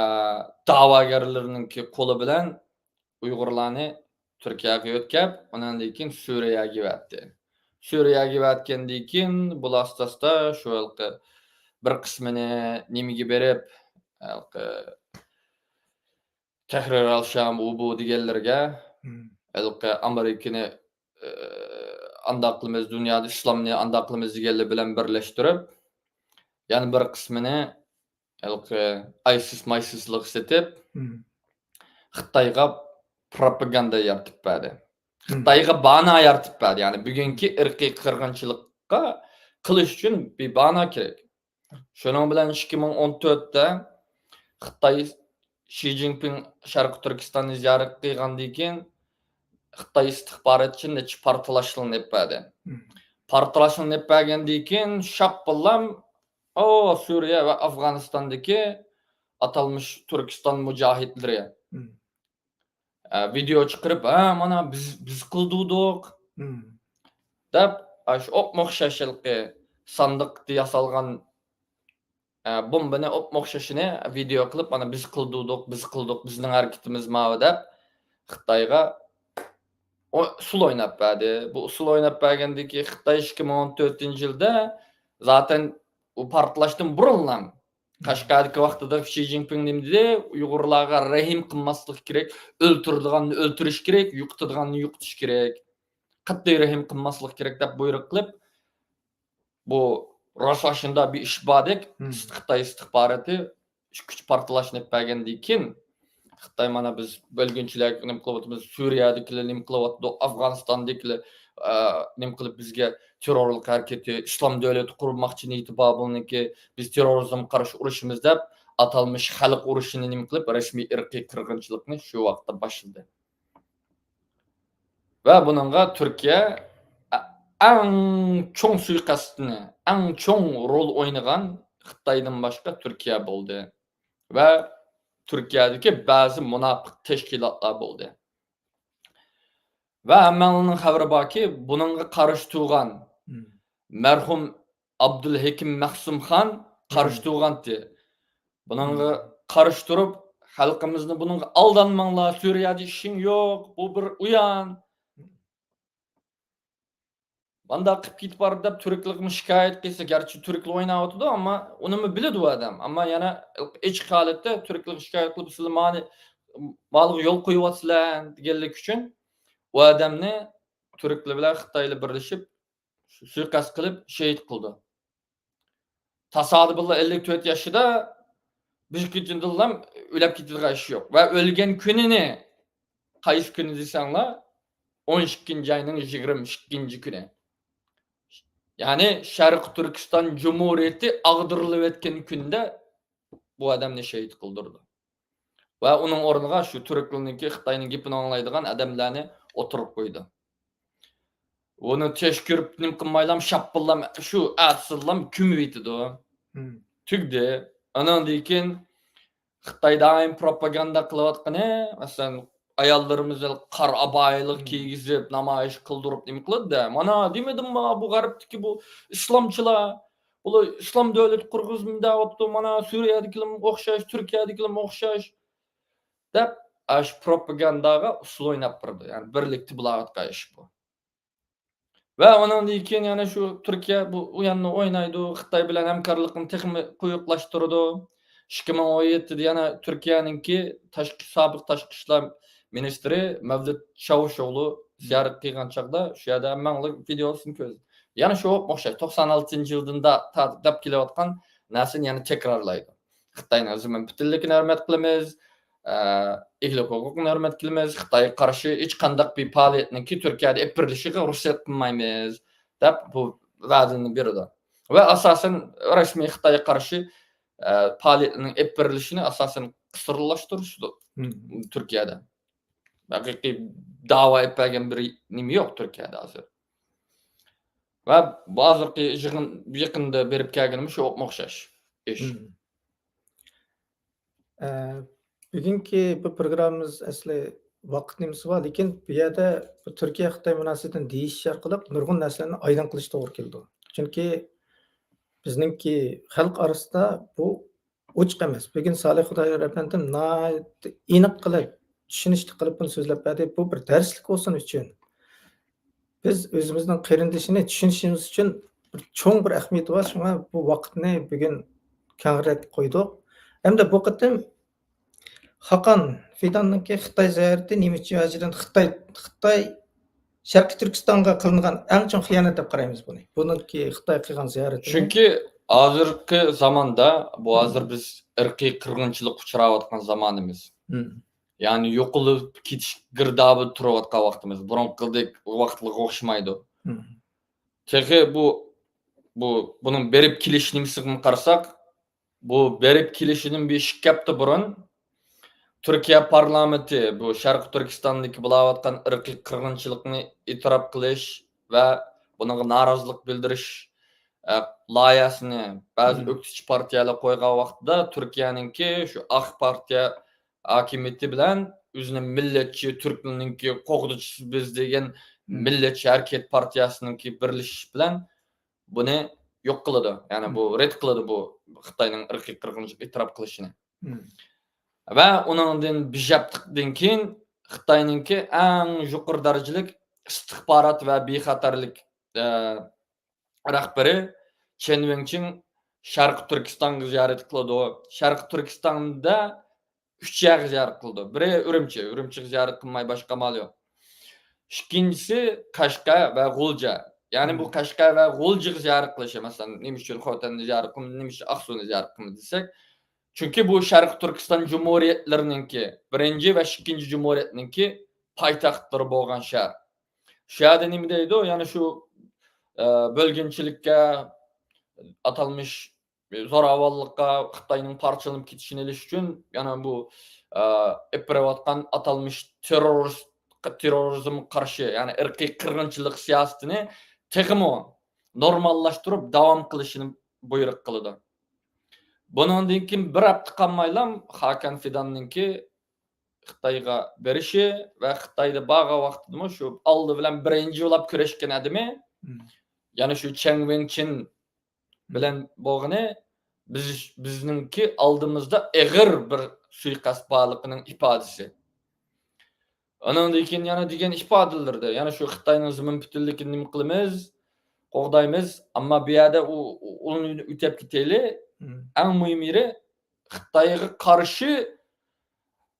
دەۋاگەرلىرىنىڭكى قولى بىلەن ئۇيغۇرلارنى تۈركىيەگە يۆتكەپ، ئۇنىڭدىن كېيىن سۈرىيەگە يىۋەتتى. سۈرىيەگە يىۋەتكەندىن كېيىن، بۇلار ئاستا-ئاستا شۇ ھېلىقى بىر قىسمىنى نېمىگە بېرىپ، ھېلىقى تەھرىر ئەل شام، ئۇ بۇ دېگەنلىرىگە، ھېلىقى ئامېرىكىنى، ئى، ئانداق قىلىمىز، دۇنيادا ئىسلامنى ئانداق قىلىمىز دېگەنلەر بىلەن بىرلەشتۈرۈپ، يەنە بىر قىسمىنى ھېلىقى ئايسىس مايسىسلىق سېتىپ، خىتايغا پروپاگاندا يارىتىپ بەردى. خىتايغا بانا يارىتىپ بەردى. يەنى بۈگۈنكى ئىرقىي قىرغىنچىلىققا قىلىش ئۈچۈن بىر بانا كېرەك. شۇنىڭ بىلەن ئىككى مىڭ ئون تۆتتە خىتاي شى جىنپىڭ شەرقىي تۈركىستاننى زىيارەت قىلغاندىن كېيىن، خىتاي ئىستىخباراتچى نەچچە پارتلاشلارنى ئېلىپ بەردى. پارتلاشلارنى ئېلىپ بەرگەندىن كېيىن، شاپپىلام، ئو، سۈرىيە ۋە ئافغانىستاندىكى ئاتالمىش تۈركىستان مۇجاھىدلىرى، ئە، ۋىدېئو چىقىرىپ، ھە، مانا بىز، بىز قىلدۇردۇق، دەپ، ئاشۇ ئوپمۇ ئوخشاش ھېلىقى ساندۇقتا ياسالغان، ئە، بومبىنى ئوپمۇ ئوخشاشىنى ۋىدېئو قىلىپ، مانا بىز قىلدۇردۇق، بىز قىلدۇق، بىزنىڭ ھەرىكىتىمىز ماۋۇ دەپ، خىتايغا ئۇ ئۇسسۇل ئويناپ بەردى. بۇ ئۇسسۇل ئويناپ بەرگەندىن كېيىن، خىتاي ئىككى مىڭ ئون تۆتىنچى يىلدا زاتەن ئۇ پارتلاشتىن بۇرۇنلا قەشقەردىكى ۋاقتىدا شى جىنپىڭ نېمە دېدى؟ ئۇيغۇرلارغا رەھىم قىلماسلىق كېرەك، ئۆلتۈرىدىغاننى ئۆلتۈرۈش كېرەك، يوقىتىدىغاننى يوقىتىش كېرەك، قەتئىي رەھىم قىلماسلىق كېرەك دەپ بۇيرۇق قىلىپ، بۇ راسا شۇنداق بىر ئىش باردەك، خىتاي ئىستىخباراتى ئۈچ كۈچ پارتلاشنى ئېلىپ بەرگەندىن كېيىن، خىتاي مانا بىز بۆلگۈنچىلەر نېمە قىلىۋاتىمىز، سۈرىيەدىكىلەر نېمە قىلىۋاتىدۇ، ئافغانىستاندىكىلەر، ئە، نېمە قىلىپ بىزگە تېررورلۇق ھەرىكىتى، ئىسلام دۆلىتى قۇرماقچى نىيىتى بار بۇنىڭكى، بىز تېررورىزمغا قارشى ئۇرۇشىمىز دەپ، ئاتالمىش خەلق ئۇرۇشىنى نېمە قىلىپ، رەسمىي ئىرقىي قىرغىنچىلىقنى شۇ ۋاقىتتا باشلىدى. ۋە بۇنىڭغا تۈركىيە ئەڭ چوڭ سۇيىقەستنى، ئەڭ چوڭ رول ئوينىغان خىتايدىن باشقا تۈركىيە بولدى. ۋە تۈركىيەدىكى بەزى مۇناپىق تەشكىلاتلار بولدى. ۋە ھەممەڭلارنىڭ خەۋىرى باركى، بۇنىڭغا قارشى تۇرغان، مەرھۇم ئابدۇلھېكىم مەخسۇمخان قارشى تۇرغانتى. بۇنىڭغا قارشى تۇرۇپ، خەلقىمىزنى بۇنىڭغا ئالدانماڭلار، سۈرىيەدە ئىشىڭ يوق، بۇ بىر ئۇيان. مانداق قىلىپ كېتىپ بارىدۇ دەپ تۈركلەرگىمۇ شىكايەت قىلسا، گەرچە تۈركلەر ئويناۋاتىدۇ، ئەمما ئۇنىمۇ بىلىدۇ ئۇ ئادەم. ئەمما يەنە ئېچىق ھالەتتە تۈركلەرگە شىكايەت قىلىپ، سىلەر مانى، مالغا يول قويۇۋاتىسىلەر دېگەنلىك ئۈچۈن ئۇ ئادەمنى تۈركلەر بىلەن خىتايلار بىرلىشىپ سۇيىقەست قىلىپ شېھىت قىلدى. تاسادىپلا ئەللىك تۆت ياشىدا بىر كۈندىنلا ئۆلۈپ كېتىدىغان ئىش يوق. ۋە ئۆلگەن كۈنىنى قايسى كۈنى دېسەڭلار، ئون ئىككىنچى ئاينىڭ يىگىرمە ئىككىنچى كۈنى. يەنى شەرقىي تۈركىستان جۇمھۇرىيىتى ئاغدۇرۇلۇۋەتكەن كۈندە بۇ ئادەمنى شېھىت قىلدۇرىدۇ. ۋە ئۇنىڭ ئورنىغا شۇ تۈركلەرنىڭكى، خىتاينىڭ گېپىنى ئاڭلايدىغان ئادەملەرنى ئوتتۇرىغا قويىدۇ. ئۇنى تەشكۈرۈپ نېمە قىلمايلام، شاپپىلام، شۇ ئەتىسىلام كۆمۈۋېتىدۇ. تۈگدى. ئاناندىن كېيىن خىتاي دائىم پروپاگاندا قىلىۋاتقىنى، مەسىلەن، ئاياللىرىمىزنى قارا ئابايىلىق كىيگۈزۈپ، نامايىش قىلدۇرۇپ نېمە قىلىدۇ؟ مانا دېمىدىمما بۇ غەربتىكى بۇ ئىسلامچىلار، بۇلار ئىسلام دۆلىتى قۇرغۇزىمىز دەۋاپتۇ، مانا سۈرىيەدىكىلەرمۇ ئوخشاش، تۈركىيەدىكىلەرمۇ ئوخشاش دەپ، ئاشۇ پروپاگانداغا ئۇسسۇل ئويناپ بېرىدۇ. يەنى بىرلىكتە بولۇۋاتقان ئىش بۇ. ۋە ئۇنىڭدىن كېيىن يەنە شۇ تۈركىيە بۇ ئويۇننى ئوينايدۇ، خىتاي بىلەن ھەمكارلىقىنى تېخىمۇ قويۇقلاشتۇرىدۇ. ئىككى مىڭ ئون يەتتىدە يەنە تۈركىيەنىڭكى تاشقى، سابىق تاشقى ئىشلار مىنىستىرى مەۋلۇت چاۋۇشئوغلۇ زىيارەت قىلغان چاغدا شۇ يەردە ھەممەڭلار ۋىدېئوسىنى كۆردى. يەنە شۇ ئوخشاش، توقسان ئالتىنچى يىلدىن دا-، تا-، دەپ كېلىۋاتقان نەرسىنى يەنە تەكرارلايدۇ. خىتاينىڭ زېمىن پۈتۈنلۈكىنى ھۆرمەت قىلىمىز، ئە، ئىگىلىك ھوقۇقىنى ھۆرمەت قىلىمىز، خىتايغا قارشى ھېچقانداق بىر پائالىيەتنىڭكى تۈركىيەدە ئېلىپ بېرىلىشىغا رۇخسەت قىلمايمىز، دەپ بۇ ۋەدىنى بېرىدۇ. ۋە ئاساسەن رەسمىي خىتايغا قارشى، ئە، پائالىيەتنىڭ ئېلىپ بېرىلىشىنى ئاساسەن قىسىرلاشتۇرۇشىدۇ تۈركىيەدە. ھەقىقىي داۋا ئېلىپ بەرگەن بىر نېمە يوق تۈركىيەدە ھازىر. ۋە بۇ ھازىرقى يىغىن، يېقىندا بېرىپ كەلگىنىمۇ شۇ ئوخشاش ئىش. ئە، بۈگۈنكى بۇ پروگراممىمىز ئەسلى ۋاقىت نېمىسى بار، لېكىن بۇ يەردە بۇ تۈركىيە خىتاي مۇناسىۋىتىنى دېيىش ئارقىلىق نۇرغۇن نەرسىلەرنى ئايدىڭ قىلىش توغرا كېلىدۇ. چۈنكى بىزنىڭكى خەلق ئارىسىدا بۇ ئوچۇق ئەمەس. بۈگۈن سالىھ خۇدايار ئەپەندىم ناھايىتى ئېنىق قىلىپ، چۈشىنىشلىك قىلىپ بۇنى سۆزلەپ بەردى. بۇ بىر دەرسلىك بولسۇن ئۈچۈن. بىز ئۆزىمىزنىڭ قېرىندىشىنى چۈشىنىشىمىز ئۈچۈن بىر چوڭ بىر ئەھمىيىتى بار. شۇڭا بۇ ۋاقىتنى بۈگۈن كەڭرەك قويدۇق. ھەمدە بۇ قېتىم خاقان فىداننىڭكى خىتاي زىيارىتى نېمە ئۈچۈن ھازىر خىتاي، خىتاي شەرقىي تۈركىستانغا قىلىنغان ئەڭ چوڭ خىيانەت دەپ قارايمىز بۇنى. بۇنىڭكى خىتاي قىلغان زىيارىتى. چۈنكى ھازىرقى زاماندا، بۇ ھازىر بىز ئىرقىي قىرغىنچىلىققا ئۇچراۋاتقان زامانىمىز. يەنى يوقىلىپ كېتىش گىردابىدا تۇرۇۋاتقان ۋاقتىمىز. بۇرۇنقىدەك ۋاقىتلارغا ئوخشىمايدۇ. تېخى بۇ، بۇ، بۇنىڭ بېرىپ كېلىش نېمىسىگىمۇ قارىساق، بۇ بېرىپ كېلىشىدىن بىر ئىككى ھەپتە بۇرۇن تۈركىيە پارلامېنتى بۇ شەرقىي تۈركىستاندىكى بولاۋاتقان ئىرقىي قىرغىنچىلىقنى ئېتىراپ قىلىش ۋە بۇنىڭغا نارازىلىق بىلدۈرۈش، ئە، لايىھەسىنى بەزى ئۆكتىچى پارتىيەلەر قويغان ۋاقتىدا تۈركىيەنىڭكى شۇ ئاق پارتىيە ھاكىمىيىتى بىلەن ئۆزىنى مىللەتچى، تۈركلەرنىڭكى قوغدىچىسى بىز دېگەن مىللەتچى ھەرىكەت پارتىيەسىنىڭكى بىرلىشىش بىلەن بۇنى يوق قىلىدۇ. يەنى بۇ رەت قىلىدۇ بۇ خىتاينىڭ ئىرقىي قىرغىنچىلىق ئېتىراپ قىلىشىنى. ۋە ئۇنىڭدىن بىر ھەپتىدىن كېيىن خىتاينىڭكى ئەڭ يۇقىرى دەرىجىلىك ئىستىخبارات ۋە بىخەتەرلىك، ئە، رەھبىرى چېن ۋېڭچىڭ شەرقىي تۈركىستانغا زىيارەت قىلىدۇ. شەرقىي تۈركىستاندا ئۈچ يەرگە زىيارەت قىلىدۇ. بىرى ئۈرۈمچى، ئۈرۈمچىگە زىيارەت قىلماي باشقا ئامال يوق. ئىككىنچىسى قەشقەر ۋە غۇلجا. يەنى بۇ قەشقەر ۋە غۇلجىغا زىيارەت قىلىشى، مەسىلەن، نېمە ئۈچۈن خوتەننى زىيارەت قىلمىدى، نېمە ئۈچۈن ئاقسۇنى زىيارەت قىلمىدى دېسەك، چۈنكى بۇ شەرقىي تۈركىستان جۇمھۇرىيەتلىرىنىڭكى، بىرىنچى ۋە ئىككىنچى جۇمھۇرىيەتنىڭكى پايتەختلىرى بولغان شەھەر. شۇ يەردە نېمە دەيدۇ؟ يەنى شۇ، ئە، بۆلگۈنچىلىككە، ئاتالمىش زوراۋانلىققا، خىتاينىڭ پارچىلىنىپ كېتىشىنى ئېلىش ئۈچۈن يەنە بۇ، ئە، ئېلىپ بېرىۋاتقان ئاتالمىش تېررورىست-، تېررورىزمغا قارشى، يەنى ئىرقىي قىرغىنچىلىق سىياسىتىنى تېخىمۇ نورماللاشتۇرۇپ داۋام قىلىشىنى بۇيرۇق قىلىدۇ. بۇنىڭدىن كېيىن بىر ھەپتە قالمايلا خاقان فىداننىڭكى خىتايغا بېرىشى ۋە خىتايدا بارغان ۋاقتىدىمۇ شۇ ئالدى بىلەن بىرىنچى بولاپ كۆرۈشكەن ئادىمى يەنە شۇ چېڭ ۋېڭچىن بىلەن بولغىنى بىز، بىزنىڭكى ئالدىمىزدا ئېغىر بىر سۇيىقەست بارلىقىنىڭ ئىپادىسى. ئانىڭدىن كېيىن يەنە دېگەن ئىپادىلىرىدە، يەنە شۇ خىتاينىڭ زېمىن پۈتۈنلۈكىنى نېمە قىلىمىز، قوغدايمىز، ئەمما بۇ يەردە ئۇ، ئۇ، ئۇنى ئۆتەپ كېتەيلى. مم. ئەڭ مۇھىم يېرى، خىتايغا قارشى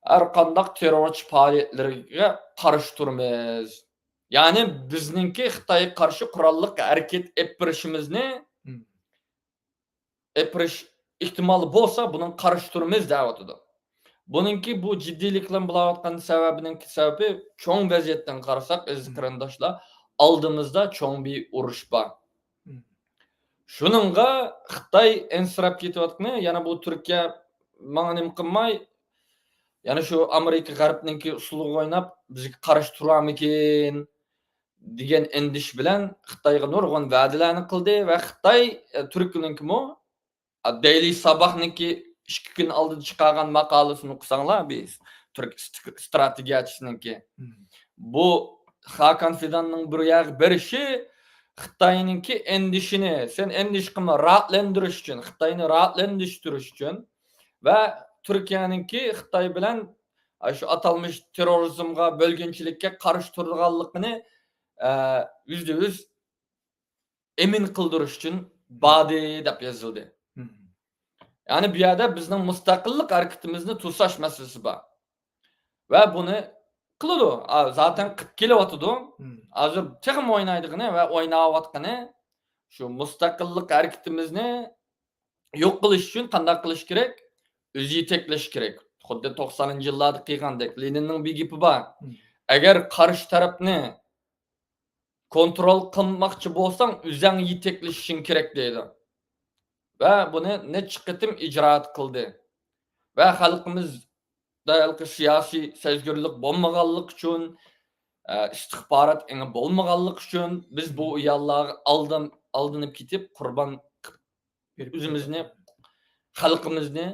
ھەر قانداق تېررورچى پائالىيەتلىرىگە قارشى تۇرىمىز. يەنى بىزنىڭكى خىتايغا قارشى قوراللىق ھەرىكەت ئېلىپ بېرىشىمىزنى، مم. ئېلىپ بېرىش ئېھتىمالى بولسا، بۇنىڭغا قارشى تۇرىمىز دەۋاتىدۇ. بۇنىڭكى بۇ جىددىيلىك بىلەن بولۇۋاتقان سەۋەبىنىڭكى سەۋەبى، چوڭ ۋەزىيەتتىن قارىساق، ئەزىز مم. قېرىنداشلار، ئالدىمىزدا چوڭ بىر ئۇرۇش بار. مم. شۇنىڭغا خىتاي ئەنسىرەپ كېتىۋاتقىنى، يەنە بۇ تۈركىيە ماڭا نېمە قىلماي، يەنە شۇ ئامېرىكا غەربنىڭكى ئۇسسۇلىغا ئويناپ، بىزگە قارشى تۇرارمىكىن دېگەن ئەندىشە بىلەن خىتايغا نۇرغۇن ۋەدىلەرنى قىلدى ۋە خىتاي، ئە، تۈركنىڭكىمۇ، ئە، دەيلى ساباھنىڭكى ئىككى كۈن ئالدىدا چىقارغان ماقالىسىنى ئوقۇساڭلار، بىز تۈرك ست-، ستراتېگىيەچىسىنىڭكى. مم. بۇ خاكان فىداننىڭ بىر يەرگە بېرىشى خىتاينىڭكى ئەندىشىنى، سەن ئەندىشە قىلما، راھەتلەندۈرۈش ئۈچۈن، خىتاينى راھەتلەندۈرۈشتۈرۈش ئۈچۈن ۋە تۈركىيەنىڭكى خىتاي بىلەن، ئە، شۇ ئاتالمىش تېررورىزمغا، بۆلگۈنچىلىككە قارشى تۇرىدىغانلىقىنى، ئە، يۈزدە يۈز ئەمىن قىلدۇرۇش ئۈچۈن باردى دەپ يېزىلدى. مم. يەنى بۇ يەردە بىزنىڭ مۇستەقىللىق ھەرىكىتىمىزنى توساش مەسىلىسى بار. ۋە بۇنى قىلىدۇ. ئا، زاتەن قىلىپ كېلىۋاتىدۇ. مم. ھازىر تېخىمۇ ئوينايدىغىنى ۋە ئويناۋاتقىنى شۇ مۇستەقىللىق ھەرىكىتىمىزنى يوق قىلىش ئۈچۈن قانداق قىلىش كېرەك؟ ئۆزى يېتەكلەش كېرەك. خۇددى توقسانىنچى يىللاردا قىلغاندەك. لېنىننىڭ بىر گېپى بار. مم. ئەگەر قارشى تەرەپنى كونترول قىلماقچى بولساڭ، ئۆزۈڭ يېتەكلىشىشىڭ كېرەك دەيدۇ. ۋە بۇنى نەچچە قېتىم ئىجرائات قىلدى. ۋە خەلقىمىزدە ھېلىقى سىياسىي سەزگۈرلۈك بولمىغانلىقى ئۈچۈن، ئە، ئىستىخبارات ئېڭى بولمىغانلىقى ئۈچۈن بىز بۇ ئۇيانلارغا ئالدىن-، ئالدىنىپ كېتىپ قۇربان ئۆزىمىزنى، خەلقىمىزنى،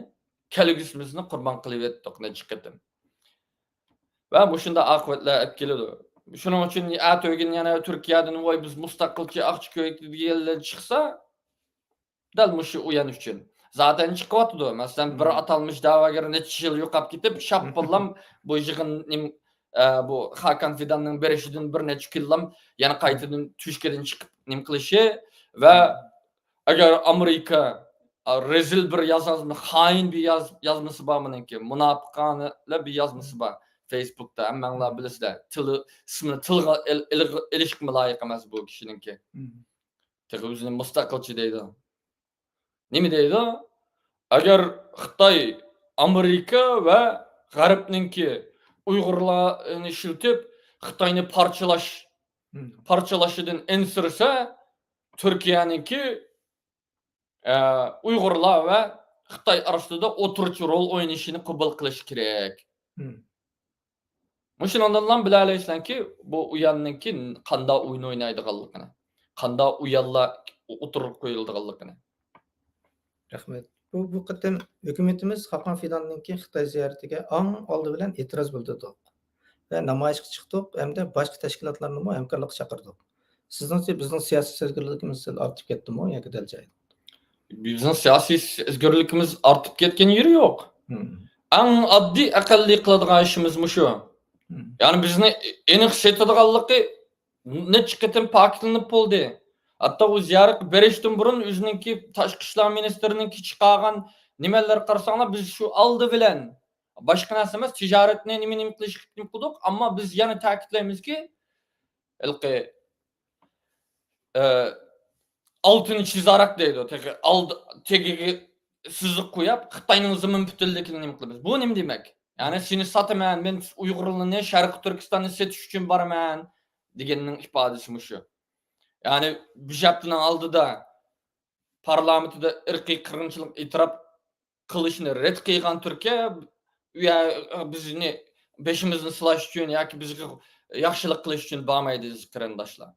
كەلگۈسىمىزنى قۇربان قىلىۋەتتۇق نەچچە قېتىم. ۋە مۇشۇنداق ئاقىۋەتلەر ئەپ كېلىدۇ. شۇنىڭ ئۈچۈن ئەتىگۈن يەنە تۈركىيەدىن، ۋاي، بىز مۇستەقىلچى، ئاقچى كۆيۈكلى دېگەنلەر چىقسا، دەل مۇشۇ ئۇيان ئۈچۈن. زاتەن چىقىۋاتىدۇ. مەسىلەن، بىر مم. ئاتالمىش دەۋاگەر نەچچە يىل يوقاپ كېتىپ، شاپپىللام بۇ يىغىن نېم-، ئە، بۇ خاكان فىداننىڭ بېرىشىدىن بىر نەچچە كۈنلام يەنە قايتىدىن تۈشكىدىن چىقىپ نېمە قىلىشى ۋە مم. ئەگەر ئامېرىكا، ئا، رەزىل بىر يازمىسى، خائىن بىر ياز-، يازمىسى بار مېنىڭكى. مۇناپىقانە بىر يازمىسى بار. فېيسبۇكتا ھەممەڭلار بىلىسىلەر. تىلى، ئىسمىنى تىلغا ئېل-، ئېلىغ-، ئېلىشقىمۇ لايىق ئەمەس بۇ كىشىنىڭكى. مم. تېخى ئۆزىنى مۇستەقىلچى دەيدۇ. نېمە دەيدۇ؟ ئەگەر خىتاي، ئامېرىكا ۋە غەربنىڭكى ئۇيغۇرلارنى ئىشلىتىپ، خىتاينى پارچىلاش، مم. پارچىلىشىدىن ئەنسىرىسە، تۈركىيەنىڭكى ئە، ئۇيغۇرلار ۋە خىتاي ئارىسىدا ئوتتۇرىچە رول ئوينىشىنى قوبۇل قىلىش كېرەك. مم. مۇشۇنىڭدىنلا بىلەلەيسىلەركى، بۇ ئۇياننىڭكى قانداق ئويۇن ئوينايدىغانلىقىنى، قانداق ئۇيانلار ئوتتۇرىغا قويۇلىدىغانلىقىنى. رەھمەت. بۇ، بۇ قېتىم ھۆكۈمىتىمىز خاقان فىداننىڭكى خىتاي زىيارىتىگە ئاڭ ئالدى بىلەن ئېتىراز بىلدۈردۇق ۋە نامايىشقا چىقتۇق ھەمدە باشقا تەشكىلاتلارنىمۇ ھەمكارلىققا چاقىردۇق. سىزنىڭچە، بىزنىڭ سىياسىي سەزگۈرلۈكىمىز سەل ئارتىپ كەتتىمۇ ياكى دەل جايىدا؟ بىزنىڭ سىياسىي سەزگۈرلۈكىمىز ئارتىپ كەتكەن يېرى يوق. مم. ئەڭ ئاددىي، ئەقەللىي قىلىدىغان ئىشىمىز مۇشۇ. مم. يەنى بىزنى ئېنىق سېتىدىغانلىقى نەچچە قېتىم پاكىتلىنىپ بولدى. ھەتتا ئۇ زىيارەتكە بېرىشتىن بۇرۇن ئۆزىنىڭكى تاشقى ئىشلار مىنىستىرىنىڭكى چىقارغان نېمىلەر قارىساڭلار، بىز شۇ ئالدى بىلەن باشقا نەرسە ئەمەس، تىجارەتنى نېمە، نېمە قىلىش، نېمە قىلدۇق، ئەمما بىز يەنە تەكىتلەيمىزكى، ھېلىقى، ئە، ئالتىنچى چىزارەك دەيدۇ، تېخى ئالدى، تېگىگە سىزىق قويۇپ، خىتاينىڭ زېمىن پۈتۈنلۈكىنى نېمە قىلىمىز؟ بۇ نېمە دېمەك؟ يەنى سېنى ساتىمەن، مەن ئۇيغۇرلارنى، شەرقىي تۈركىستاننى سېتىش ئۈچۈن بارىمەن دېگەننىڭ ئىپادىسى مۇشۇ. يەنى بۇ ھەپتىنىڭ ئالدىدا پارلامېنتىدا ئىرقىي قىرغىنچىلىق ئېتىراپ قىلىشنى رەت قىلغان تۈركىيە، ئۇ يەر بىزنى بېشىمىزنى سىلاش ئۈچۈن ياكى بىزگە ياخشىلىق قىلىش ئۈچۈن بارمايدۇ، ئەزىز قېرىنداشلار.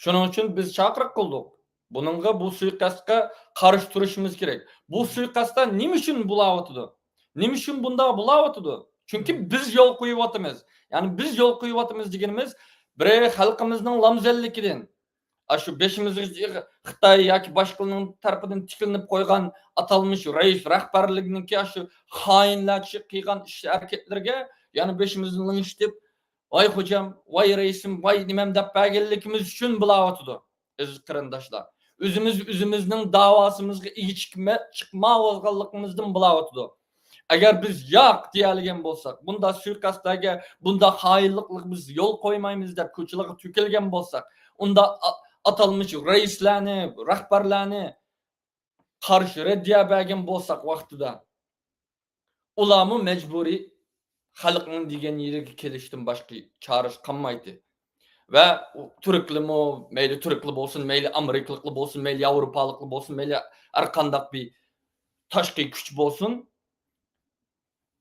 شۇنىڭ ئۈچۈن بىز چاقىرىق قىلدۇق. بۇنىڭغا، بۇ سۇيىقەستقە قارشى تۇرۇشىمىز كېرەك. بۇ سۇيىقەستلەر نېمە ئۈچۈن بولاۋاتىدۇ؟ نېمە ئۈچۈن بۇنداق بولاۋاتىدۇ؟ چۈنكى بىز يول قويۇۋاتىمىز. يەنى بىز يول قويۇۋاتىمىز دېگىنىمىز، بىرى خەلقىمىزنىڭ لامزەللىكىدىن، ئاشۇ بېشىمىزغا خىتاي ياكى باشقىلارنىڭ تەرىپىدىن تىكلىنىپ قويغان ئاتالمىش رەئىس رەھبەرلىكنىڭكى ئاشۇ خائىنلارچە قىلغان ئىش ھەرىكەتلىرىگە يەنە بېشىمىزنى لىڭشىتىپ، ۋاي خوجام، ۋاي رەئىسىم، ۋاي نېمەم دەپ بەرگەنلىكىمىز ئۈچۈن بۇلاۋاتىدۇ، ئەزىز قېرىنداشلار. ئۆزىمىز ئۆزىمىزنىڭ داۋاسىمىزغا ئىگە چىقما-، چىقماۋالغانلىقىمىزدىن بۇلاۋاتىدۇ. ئەگەر بىز ياق دېيەلىگەن بولساق، بۇنداق سۇيىقەستلەرگە، بۇنداق خائىنلىقلارغا بىز يول قويمايمىز دەپ كوچىلارغا تۆكۈلگەن بولساق، ئۇندا ئا-، ئاتالمىش رەئىسلەرنى، رەھبەرلەرنى قارشى رەددىيە بەرگەن بولساق ۋاقتىدا، ئۇلارمۇ مەجبۇرىي خەلقنىڭ دېگەن يېرىگە كېلىشتىن باشقا چارىسى قالمايتتى. ۋە تۈركلىمۇ، مەيلى تۈركلى بولسۇن، مەيلى ئامېرىكىلىقلار بولسۇن، مەيلى ياۋروپالىقلار بولسۇن، مەيلى ھەر قانداق بىر تاشقى كۈچ بولسۇن،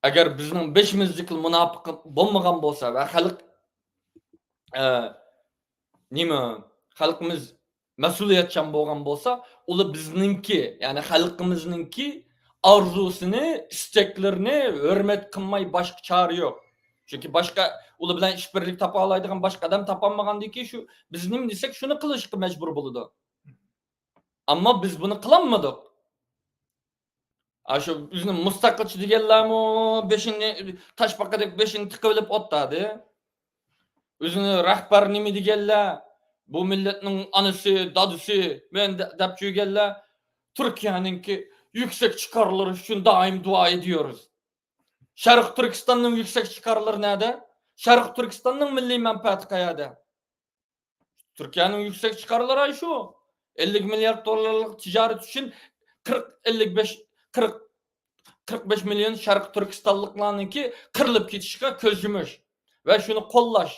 ئەگەر بىزنىڭ بېشىمىزدىكى مۇناپىق بولمىغان بولسا ۋە خەلق، ئە، نېمە، خەلقىمىز مەسئۇلىيەتچان بولغان بولسا، ئۇلار بىزنىڭكى، يەنى خەلقىمىزنىڭكى ئارزۇسىنى، ئىستەكلىرىنى ھۆرمەت قىلماي باشقا چارە يوق. چۈنكى باشقا، ئۇلار بىلەن ئىش بىرلىك تاپالايدىغان باشقا ئادەم تاپالمىغاندىن كېيىن شۇ، بىز نېمە دېسەك، شۇنى قىلىشقا مەجبۇر بولىدۇ. ئەمما بىز بۇنى قىلالمىدۇق. ئاشۇ بىزنى مۇستەقىلچى دېگەنلەرمۇ بېشىنى، تاشپاقىدەك بېشىنى تىقىۋېلىپ ئولتۇردى. ئۆزىنى رەھبەر نېمە دېگەنلەر، بۇ مىللەتنىڭ ئانىسى، دادىسى، مەن دە-، دەپ يۈرگەنلەر تۈركىيەنىڭكى يۈكسەك چىقارلىرى ئۈچۈن دائىم دۇئا ئېدىيورۇز. شەرقىي تۈركىستاننىڭ يۈكسەك چىقارلىرى نەدە؟ شەرقىي تۈركىستاننىڭ مىللىي مەنپەئەتى قەيەردە؟ تۈركىيەنىڭ يۈكسەك چىقارلىرى شۇ. ئەللىك مىليارد دوللارلىق تىجارەت ئۈچۈن قىرىق، ئەللىك بەش، قىرىق، قىرىق بەش مىليون شەرقىي تۈركىستانلىقلارنىڭكى قىرىلىپ كېتىشىگە كۆز يۇمۇش ۋە شۇنى قوللاش.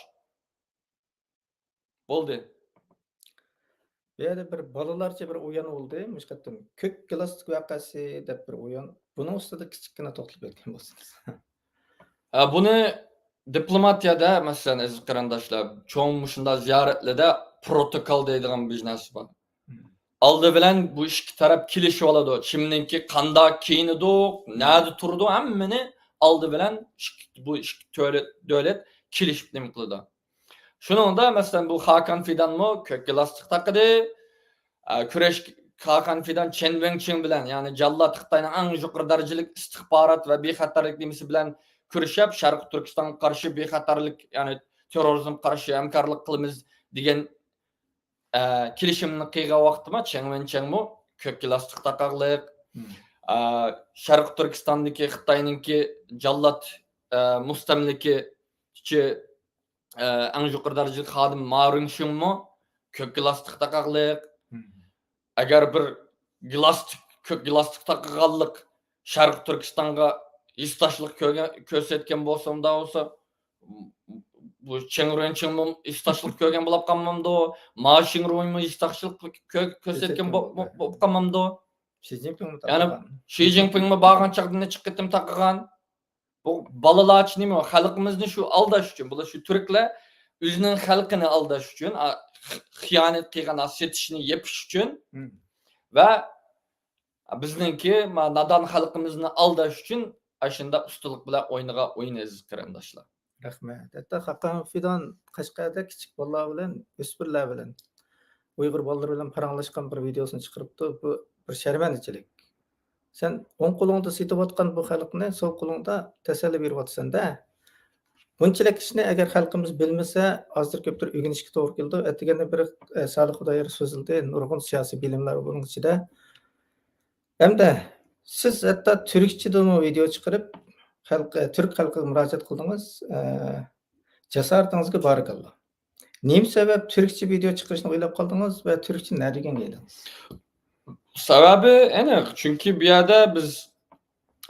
بولدى. بۇ يەردە بىر بالىلارچە بىر ئويۇن بولدى. مۇشۇ قېتىم كۆك گىلاستىك ۋەقەسى دەپ بىر ئويۇن. بۇنىڭ ئۈستىدە كىچىككىنە توختىلىپ ئۆتكەن بولسىڭىز. ھە، بۇنى دىپلوماتىيەدە، مەسىلەن، ئەزىز قېرىنداشلار، چوڭ مۇشۇنداق زىيارەتلەردە پروتوكول دەيدىغان بىر نەرسە بار. مم. ئالدى بىلەن بۇ ئىككى تەرەپ كېلىشىۋالىدۇ. كىمنىڭكى قانداق كىيىنىدۇ، مم. نەدە تۇرىدۇ، ھەممىنى ئالدى بىلەن ئىككى، بۇ ئىككى دۆلەت، دۆلەت كېلىشىپ نېمە قىلىدۇ. شۇنىڭدا، مەسىلەن، بۇ خاقان فىدانمۇ كۆك گىلاستىك تاقىدى. ئە، كۈرەش، خاقان فىدان چېن ۋېڭچىڭ بىلەن، يەنى جاللات خىتاينىڭ ئەڭ يۇقىرى دەرىجىلىك ئىستىخبارات ۋە بىخەتەرلىك نېمىسى بىلەن كۆرۈشۈپ، شەرقىي تۈركىستانغا قارشى بىخەتەرلىك، يەنى تېررورىزمغا قارشى ھەمكارلىق قىلىمىز دېگەن، ئە، كېلىشىمنى قىلغان ۋاقتىما چېن ۋېنچىڭمۇ كۆك گىلاستىك تاقاقلىق، مم. ئە، شەرقىي تۈركىستاندىكى خىتاينىڭكى جاللات، ئە، مۇستەملىكىچى ئە، ئەڭ يۇقىرى دەرىجىلىك خادىم ما رۇنشىڭمۇ كۆك گىلاستىك تاقاقلىق. مم. ئەگەر بىر گىلاستىك، كۆك گىلاستىك تاقىغانلىق شەرقىي تۈركىستانغا ھېسداشلىق كۆرگەن، كۆرسەتكەن بولسا، ئۇنداق بولسا، بۇ چېن رۇنچىڭمۇ ھېسداشلىق كۆرگەن بولۇپ قالمامدۇ؟ ما شىڭرۇيمۇ ھېسداشلىق كۆ-، كۆرسەتكەن بو-، بو-، بولۇپ قالمامدۇ؟ شى جىنپىڭمۇ يەنى تاقىغان. شى جىنپىڭمۇ بارغان چاغدا نەچچە قېتىم تاقىغان؟ بۇ بالىلارچە نېمە؟ خەلقىمىزنى شۇ ئالداش ئۈچۈن، بۇلار شۇ تۈركلەر ئۆزىنىڭ خەلقىنى ئالداش ئۈچۈن، ئا، خ-، خىيانەت قىلغان، ئا، سېتىشنى يېپىش ئۈچۈن مم. ۋە بىزنىڭكى ما نادان خەلقىمىزنى ئالداش ئۈچۈن ئاشۇنداق ئۇستىلىق بىلەن ئوينىغان ئويۇن، ئەزىز قېرىنداشلار. رەھمەت. ھەتتا خاقان فىدان قەشقەردە كىچىك بالىلار بىلەن، ئۆسمۈرلەر بىلەن، ئۇيغۇر بالىلىرى بىلەن پاراڭلاشقان بىر ۋىدېيوسىنى چىقىرىپتۇ. بۇ بىر شەرمەنچىلىك. سەن ئوڭ قولۇڭدا سېتىۋاتقان بۇ خەلقنى سول قولۇڭدا تەسەللى بېرىۋاتىسەن-دە. بۇنچىلىك ئىشنى ئەگەر خەلقىمىز بىلمىسە، ئازدۇر كۆپتۇر ئۆگىنىشكە توغرا كېلىدۇ. ئەتىگەندە بىر، ئە، سالىھ خۇدايار سۆزلىدى، نۇرغۇن سىياسىي بىلىملەر بۇنىڭ ئىچىدە. ھەمدە سىز ھەتتا تۈركچىدىمۇ ۋىدېو چىقىرىپ، خەلق، ئە، تۈرك خەلقىگە مۇراجىئەت قىلدىڭىز. ئە، جاسارىتىڭىزگە بارىكاللا. نېمە سەۋەب تۈركچە ۋىدېو چىقىرىشنى ئويلاپ قالدىڭىز ۋە تۈركچە نەدە ئۆگەنگەن ئىدىڭىز؟ سەۋەبى ئېنىق، چۈنكى بۇ يەردە بىز،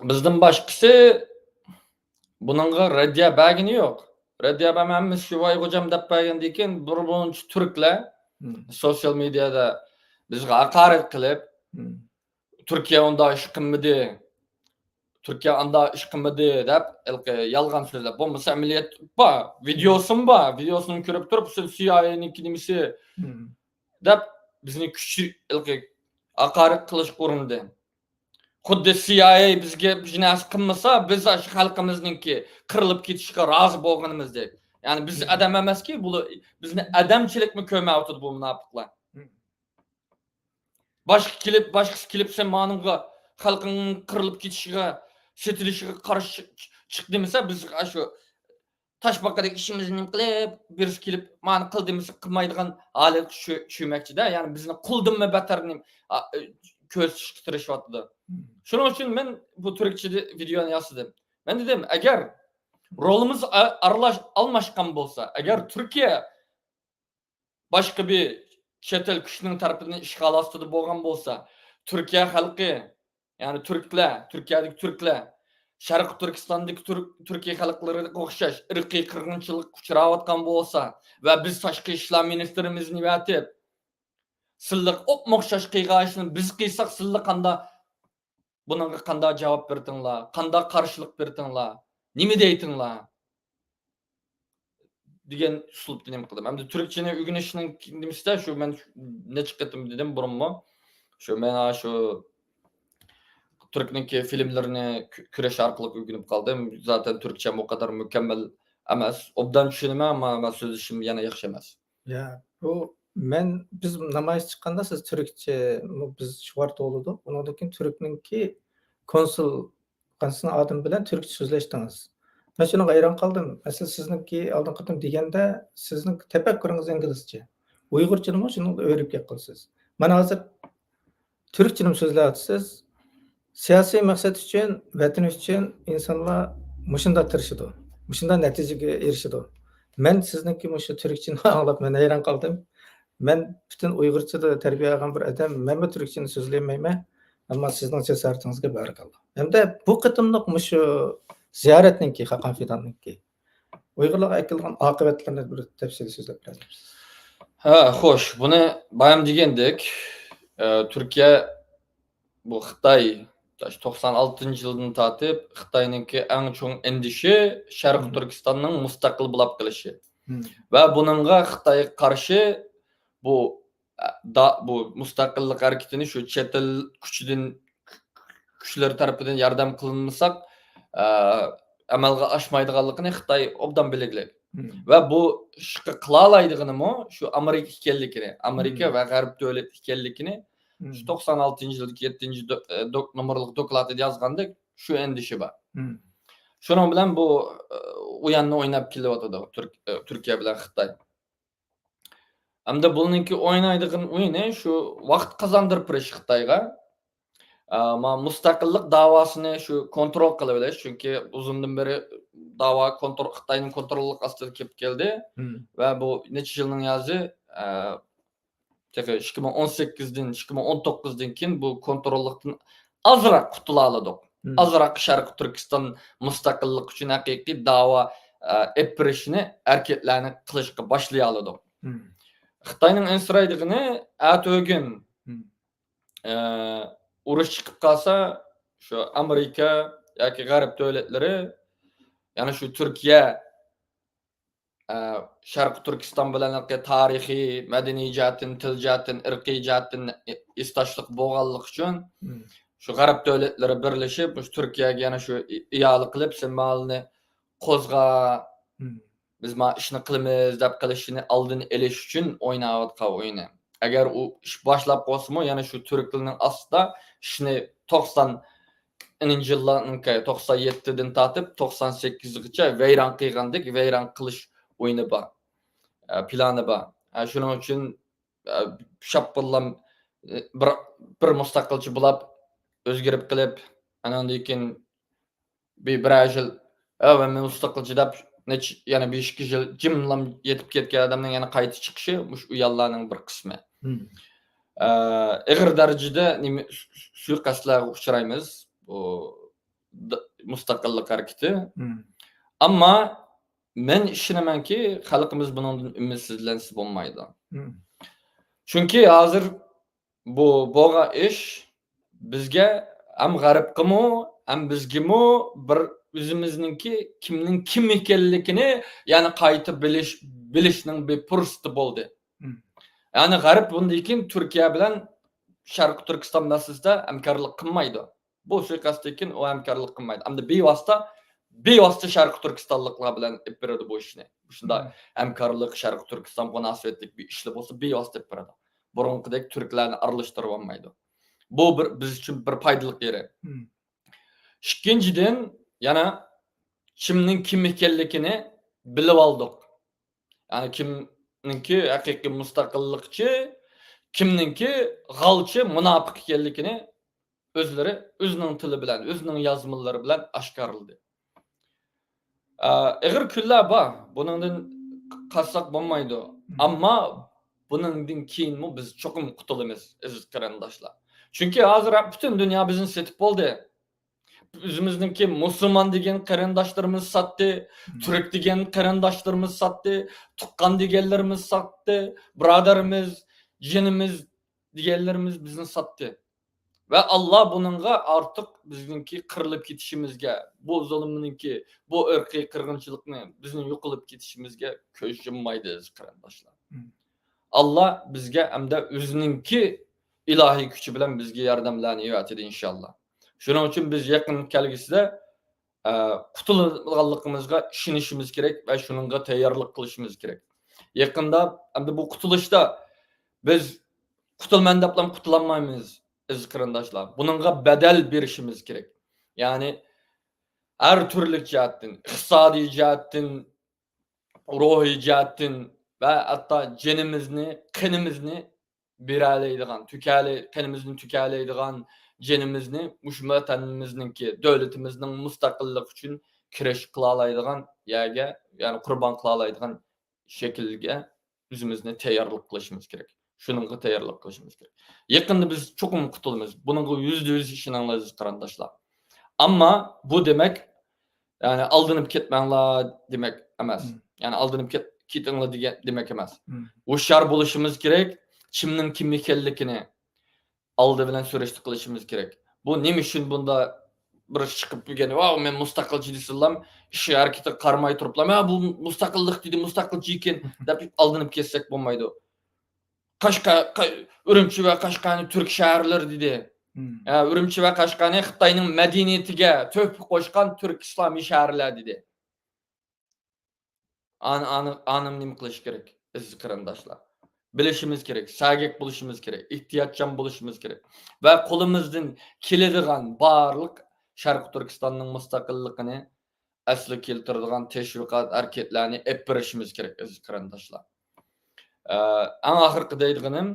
بىزدىن باشقىسى بۇنىڭغا رەددىيە بەرگىنى يوق. رەددىيە بەرمەي ھەممىسى شۇ ۋاي غوجام دەپ بەرگەندىن كېيىن بىر بۇنچە تۈركلەر مم. سوتسىيال مېدىيادا بىزگە ھاقارەت قىلىپ، مم. تۈركىيە ئۇنداق ئىش قىلمىدى، تۈركىيە ئانداق ئىش قىلمىدى دەپ، ھېلىقى يالغان سۆزلەپ، بولمىسا ئەمەلىيەت بار، ۋىدېيوسىمۇ بار، ۋىدېيوسىنى كۆرۈپ تۇرۇپ، سىز سىي ئاي ئەينىڭكى نېمىسى مم. دەپ، بىزنى كۈچ، ھېلىقى ھاقارەت قىلىشقا ئۇرۇندى. خۇددى سىي ئاي ئەي بىزگە بىر نەرسە قىلمىسا، بىز ئاشۇ خەلقىمىزنىڭكى قىرىلىپ كېتىشىگە رازى بولغىنىمىزدەك. يەنى بىز مم. ئادەم ئەمەسكى، بۇلار بىزنى ئادەمچىلىكمۇ كۆرمەيۋاتىدۇ بۇ مۇناپىقلار. باشقا كېلىپ، باشقىسى كېلىپ، سەن مانىڭغا خەلقىڭ قىرىلىپ كېتىشىگە، سېتىلىشىگە قارشى چىق-، چىق دېمىسە، بىز ئاشۇ تاشپاقىدەك ئىشىمىزنى قىلىپ، بىرسى كېلىپ مانا قىل دېمىسە قىلمايدىغان ھالەتكە چۈ-، چۈشمەكچىدە. يەنى بىزنى قۇلدىنمۇ بەتتەرنى، ئا، ئۆ-، كۆرسىتىشكە تىرىشىۋاتىدۇ. شۇنىڭ ئۈچۈن مەن بۇ تۈركچىدە ۋىدېئونى ياسىدىم. مەن دېدىم، ئەگەر رولىمىز ئا-، ئارىلاش-، ئالماشقان بولسا، ئەگەر تۈركىيە باشقا بىر چەت ئەل كۈچىنىڭ تەرىپىدىن ئىشغال ئاستىدا بولغان بولسا، تۈركىيە خەلقى، يەنى تۈركلەر، تۈركىيەدىكى تۈركلەر، شەرقىي تۈركىستاندىكى تۈرك، تۈركىي خەلقلىرىگە ئوخشاش ئىرقىي قىرغىنچىلىققا ئۇچراۋاتقان بولسا ۋە بىز تاشقى ئىشلار مىنىستىرىمىزنى ئەۋەتىپ، سىلىق ئوپمۇ ئوخشاش قىلغان ئىشنى بىز قىلساق، سىلىق قانداق، بۇنىڭغا قانداق جاۋاب بېرىتىڭلار، قانداق قارشىلىق بېرىتىڭلار، نېمە دەيتىڭلار؟ دېگەن ئۇسلۇبتا نېمە قىلدىم. ئەمدى تۈركچىنى ئۆگىنىشنىڭ نېمىسىدە شۇ مەن نەچچە قېتىم دېدىم بۇرۇنمۇ. شۇ مەن شۇ تۈركنىڭكى فىلىملىرىنى كۆ-، كۆرۈش ئارقىلىق ئۆگىنىپ قالدىم. زاتەن تۈركچەم ئۇ قەدەر مۇكەممەل ئەمەس. ئوبدان چۈشىنىمەن، ئەمما مەن سۆزلىشىم يەنە ياخشى ئەمەس. يا، بۇ مەن، بىز نامايىش چىققاندا سىز تۈركچە، بۇ بىز شوئار توۋلىدۇق. ئۇنىڭدىن كېيىن تۈركنىڭكى كونسۇل، كونسۇل ئادىمى بىلەن تۈركچە سۆزلەشتىڭىز. مەن شۇنىڭغا ھەيران قالدىم. مەسىلەن، سىزنىڭكى ئالدىنقى قېتىم دېگەندە، سىزنىڭ تەپەككۇرىڭىز ئىنگلىزچە. ئۇيغۇرچىنىمۇ شۇنىڭغا ئۆرۈپ كەپ قالىسىز. مانا ھازىر تۈركچىنىمۇ سۆزلەۋاتىسىز. سىياسىي مەقسەت ئۈچۈن، ۋەتىنى ئۈچۈن ئىنسانلار مۇشۇنداق تىرىشىدۇ، مۇشۇنداق نەتىجىگە ئېرىشىدۇ. مەن سىزنىڭكى مۇشۇ تۈركچىنى ئاڭلاپ مەن ھەيران قالدىم. مەن پۈتۈن ئۇيغۇرچىدا تەربىيە ئالغان بىر ئادەم، مەنمۇ تۈركچىنى سۆزلىيەلمەيمەن. ئەمما سىزنىڭ جاسارىتىڭىزگە بارىكاللا. ھەمدە بۇ قېتىملىق مۇشۇ زىيارەتنىڭكى، خاقان فىداننىڭكى ئۇيغۇرلارغا ئەكېلىدىغان ئاقىۋەتلىرىنى بىر تەپسىلىي سۆزلەپ بېرەمسىز؟ ھە، خوش. بۇنى بايام دېگەندەك، ئە، تۈركىيە، بۇ خىتاي، توقسان ئالتىنچى يىلدىن تارتىپ خىتاينىڭكى ئەڭ چوڭ ئەندىشە شەرقىي تۈركىستاننىڭ مۇستەقىل بولۇپ قېلىشى. ۋە بۇنىڭغا خىتايغا قارشى بۇ، ئە، دا-، بۇ مۇستەقىللىق ھەرىكىتىنى شۇ چەت ئەل كۈچىدىن، كۈچلىرى تەرىپىدىن ياردەم قىلىنمىساق، ئە، ئەمەلگە ئاشمايدىغانلىقىنى خىتاي ئوبدان بىلگلىك. ۋە بۇ ئىشقا قىلالايدىغىنىمۇ شۇ ئامېرىكا ئىكەنلىكىنى، ئامېرىكا ۋە غەرب دۆلەت ئىكەنلىكىنى شۇ توقسان ئالتىنچى يىلدىكى يەتتىنچى دو-، ئە، دو-، نومۇرلۇق دوكلاتىدا يازغاندەك شۇ ئەندىشە بار. شۇنىڭ بىلەن بۇ، ئە، ئويۇننى ئويناپ كېلىۋاتىدۇ تۈرك-، ئە، تۈركىيە بىلەن خىتاي. ئەمدى بۇنىڭكى ئوينايدىغان ئويۇنى شۇ ۋاقىت قازاندۇرۇپ بېرىش خىتايغا. ئە، ما-، مۇستەقىللىق داۋاسىنى شۇ كونترول قىلىۋېلىش، چۈنكى ئۇزۇندىن بېرى داۋا كونترول، خىتاينىڭ كونتروللۇق ئاستىدا كېلىپ كەلدى. ۋە بۇ نەچچە يىلنىڭ يازى، ئە، تېخى ئىككى مىڭ ئون سەككىزدىن ئىككى مىڭ ئون توققۇزدىن كېيىن بۇ كونتروللۇقتىن ئازراق قۇتۇلالىدۇق. ئازراق شەرقىي تۈركىستان مۇستەقىللىق ئۈچۈن ھەقىقىي داۋا، ئە، ئېلىپ بېرىشنى، ھەرىكەتلەرنى قىلىشقا باشلىيالىدۇق. خىتاينىڭ ئەنسىرەيدىغىنى ئەتىگۈن، ئە، ئۇرۇش چىقىپ قالسا، شۇ ئامېرىكا ياكى غەرب دۆلەتلىرى، يەنى شۇ تۈركىيە، ئە، شەرقىي تۈركىستان بىلەن تارىخىي، مەدەنىي جەھەتتىن، تىل جەھەتتىن، ئىرقىي جەھەتتىن ھېسداشلىق بولغانلىقى ئۈچۈن، شۇ غەرب دۆلەتلىرى بىرلىشىپ، مۇشۇ تۈركىيەگە يەنە شۇ ئىئالە قىلىپ، سەن مالنى قوزغا، بىز ما ئىشنى قىلىمىز دەپ قىلىشىنى ئالدىنى ئېلىش ئۈچۈن ئويناۋاتقان ئويۇنى. ئەگەر ئۇ ئىش باشلاپ قويسىمۇ، يەنە شۇ تۈركلەرنىڭ ئاستىدا ئىشنى توقسان، ئىنىنچى يىللارنىڭكى توقسان يەتتىدىن تارتىپ توقسان سەككىزگىچە ۋەيران قىلغاندەك ۋەيران قىلىش ئويۇنى بار، ئە، پىلانى بار. ئە، شۇنىڭ ئۈچۈن، ئە، شاپپىلام، ئە، بىر، بىر مۇستەقىلچى بولاپ، ئۆزگىرىپ قېلىپ، ئاناندىن كېيىن بىر، بىرەر يىل، ئە، مەن مۇستەقىلچى دەپ، نەچچە، يەنە بىر ئىككى يىل جىملام يېتىپ كەتكەن ئادەمنىڭ يەنە قايتا چىقىشى مۇشۇ ئۇيانلارنىڭ بىر قىسمى. ئە، ئېغىر دەرىجىدە نېمە، سۇ-، سۇ-، سۇيىقەستلەرگە ئۇچرايمىز. بۇ د-، مۇستەقىللىق ھەرىكىتى. ئەمما مەن ئىشىنىمەنكى، خەلقىمىز بۇنىڭدىن ئۈمىدسىزلەنسە بولمايدۇ. چۈنكى ھازىر بۇ بولغان ئىش بىزگە ھەم غەربقىمۇ، ھەم بىزگىمۇ بىر ئۆزىمىزنىڭكى كىمنىڭ كىم ئىكەنلىكىنى يەنە قايتا بىلىش، بىلىشنىڭ بىر پۇرسىتى بولدى. يەنى غەرب بۇندىن كېيىن تۈركىيە بىلەن شەرقىي تۈركىستان مەسىلىسىدە ھەمكارلىق قىلمايدۇ. بۇ سۇيىقەستتىن كېيىن ئۇ ھەمكارلىق قىلمايدۇ. ئەمدى بىۋاسىتە، بىۋاسىتە شەرقىي تۈركىستانلىقلار بىلەن ئېلىپ بېرىدۇ بۇ ئىشنى. شۇنداق ھەمكارلىق، شەرقىي تۈركىستان مۇناسىۋەتلىك بىر ئىشلار بولسا، بىۋاسىتە ئېلىپ بېرىدۇ. بۇرۇنقىدەك تۈركلەرنى ئارىلاشتۇرۇۋالمايدۇ. بۇ بىر، بىز ئۈچۈن بىر پايدىلىق يېرى. مم. ئىككىنچىدىن، يەنە كىمنىڭ كىم ئىكەنلىكىنى بىلىۋالدۇق. يەنى كىمنىڭكى ھەقىقىي مۇستەقىللىقچى، كىمنىڭكى غالچى، مۇناپىق ئىكەنلىكىنى ئۆزلىرى ئۆزىنىڭ تىلى بىلەن، ئۆزىنىڭ يازمىلىرى بىلەن ئاشكارىلىدى. ئە، ئېغىر كۈنلەر بار، بۇنىڭدىن قاچساق بولمايدۇ. مم. ئەمما بۇنىڭدىن كېيىنمۇ بىز چوقۇم قۇتۇلىمىز، ئەزىز قېرىنداشلار. چۈنكى ھازىر پۈتۈن دۇنيا بىزنى سېتىپ بولدى. ئۆزىمىزنىڭكى مۇسۇلمان دېگەن قېرىنداشلىرىمىز ساتتى، مم. تۈرك دېگەن قېرىنداشلىرىمىز ساتتى، تۇغقان دېگەنلىرىمىز ساتتى، بۇرادەرمىز، جېنىمىز دېگەنلىرىمىز بىزنى ساتتى. ۋە ئاللا بۇنىڭغا ئارتۇق بىزنىڭكى قىرىلىپ كېتىشىمىزگە، بۇ زۇلۇمنىڭكى، بۇ ئىرقىي قىرغىنچىلىقنى بىزنىڭ يوقىلىپ كېتىشىمىزگە كۆز يۇممايدۇ، ئەزىز قېرىنداشلار. مم. ئاللا بىزگە ھەمدە ئۆزىنىڭكى ئىلاھىي كۈچى بىلەن بىزگە ياردەملەرنى ئېۋەتىدۇ، ئىنشاللا. شۇنىڭ ئۈچۈن بىز يېقىن كەلگۈسىدە، ئە، قۇتۇلىدىغانلىقىمىزغا ئىشىنىشىمىز كېرەك ۋە شۇنىڭغا تەييارلىق قىلىشىمىز كېرەك. يېقىندا، ئەمدى بۇ قۇتۇلۇشتا بىز قۇتۇلىمەن دەپلا قۇتۇلالمايمىز، ئەزىز قېرىنداشلار. بۇنىڭغا بەدەل بېرىشىمىز كېرەك. يەنى ھەر تۈرلۈك جەھەتتىن، ئىقتىسادىي جەھەتتىن، روھىي جەھەتتىن ۋە ھەتتا جېنىمىزنى، قېنىمىزنى بېرەلەيدىغان، تۆكەلەي-، قېنىمىزنى تۆكەلەيدىغان، جېنىمىزنى مۇشۇ ۋەتىنىمىزنىڭكى، دۆلىتىمىزنىڭ مۇستەقىللىقى ئۈچۈن كۈرەش قىلالايدىغان يەرگە، يەنى قۇربان قىلالايدىغان شەكىلگە ئۆزىمىزنى تەييارلىق قىلىشىمىز كېرەك. شۇنىڭغا تەييارلىق قىلىشىمىز كېرەك. يېقىندا بىز چوقۇم قۇتۇلىمىز. بۇنىڭغا يۈزدە يۈز ئىشىنىڭلار، ئەزىز قېرىنداشلار. ئەمما بۇ دېمەك، يەنى ئالدىنىپ كەتمەڭلار دېمەك ئەمەس. مم. يەنى ئالدىنىپ كەت-، كېتىڭلار دېگەن، دېمەك ئەمەس. مم. ھوشيار بولۇشىمىز كېرەك. كىمنىڭ كىم ئىكەنلىكىنى ئالدى بىلەن سۈرۈشتە قىلىشىمىز كېرەك. بۇ نېمە ئۈچۈن بۇندا بىر چىقىپ بۈگۈن، «ۋاۋ، مەن مۇستەقىلچى» دېسىلام، ئىش ھەرىكىتىگە قارىماي تۇرۇپلا، «ھە، بۇ مۇستەقىللىق دېدى، مۇستەقىلچى ئىكەن» دەپ ئالدىنىپ كەتسەك بولمايدۇ. قەشقەر، قە-، ئۈرۈمچى ۋە قەشقەرنى تۈرك شەھەرلىرى دېدى. مم. ھە، ئۈرۈمچى ۋە قەشقەرنى خىتاينىڭ مەدەنىيىتىگە تۆھپە قوشقان تۈرك ئىسلامىي شەھەرلەر دېدى. ئانى، ئانى، ئانىمۇ نېمە قىلىش كېرەك، ئەزىز قېرىنداشلار؟ بىلىشىمىز كېرەك، سەگەك بولۇشىمىز كېرەك، ئېھتىياتچان بولۇشىمىز كېرەك ۋە قولىمىزدىن كېلىدىغان بارلىق شەرقىي تۈركىستاننىڭ مۇستەقىللىقىنى ئەسلىگە كەلتۈرىدىغان تەشۋىقات ھەرىكەتلەرنى ئېلىپ بېرىشىمىز كېرەك، ئەزىز قېرىنداشلار. ئە، ئەڭ ئاخىرقى دەيدىغىنىم،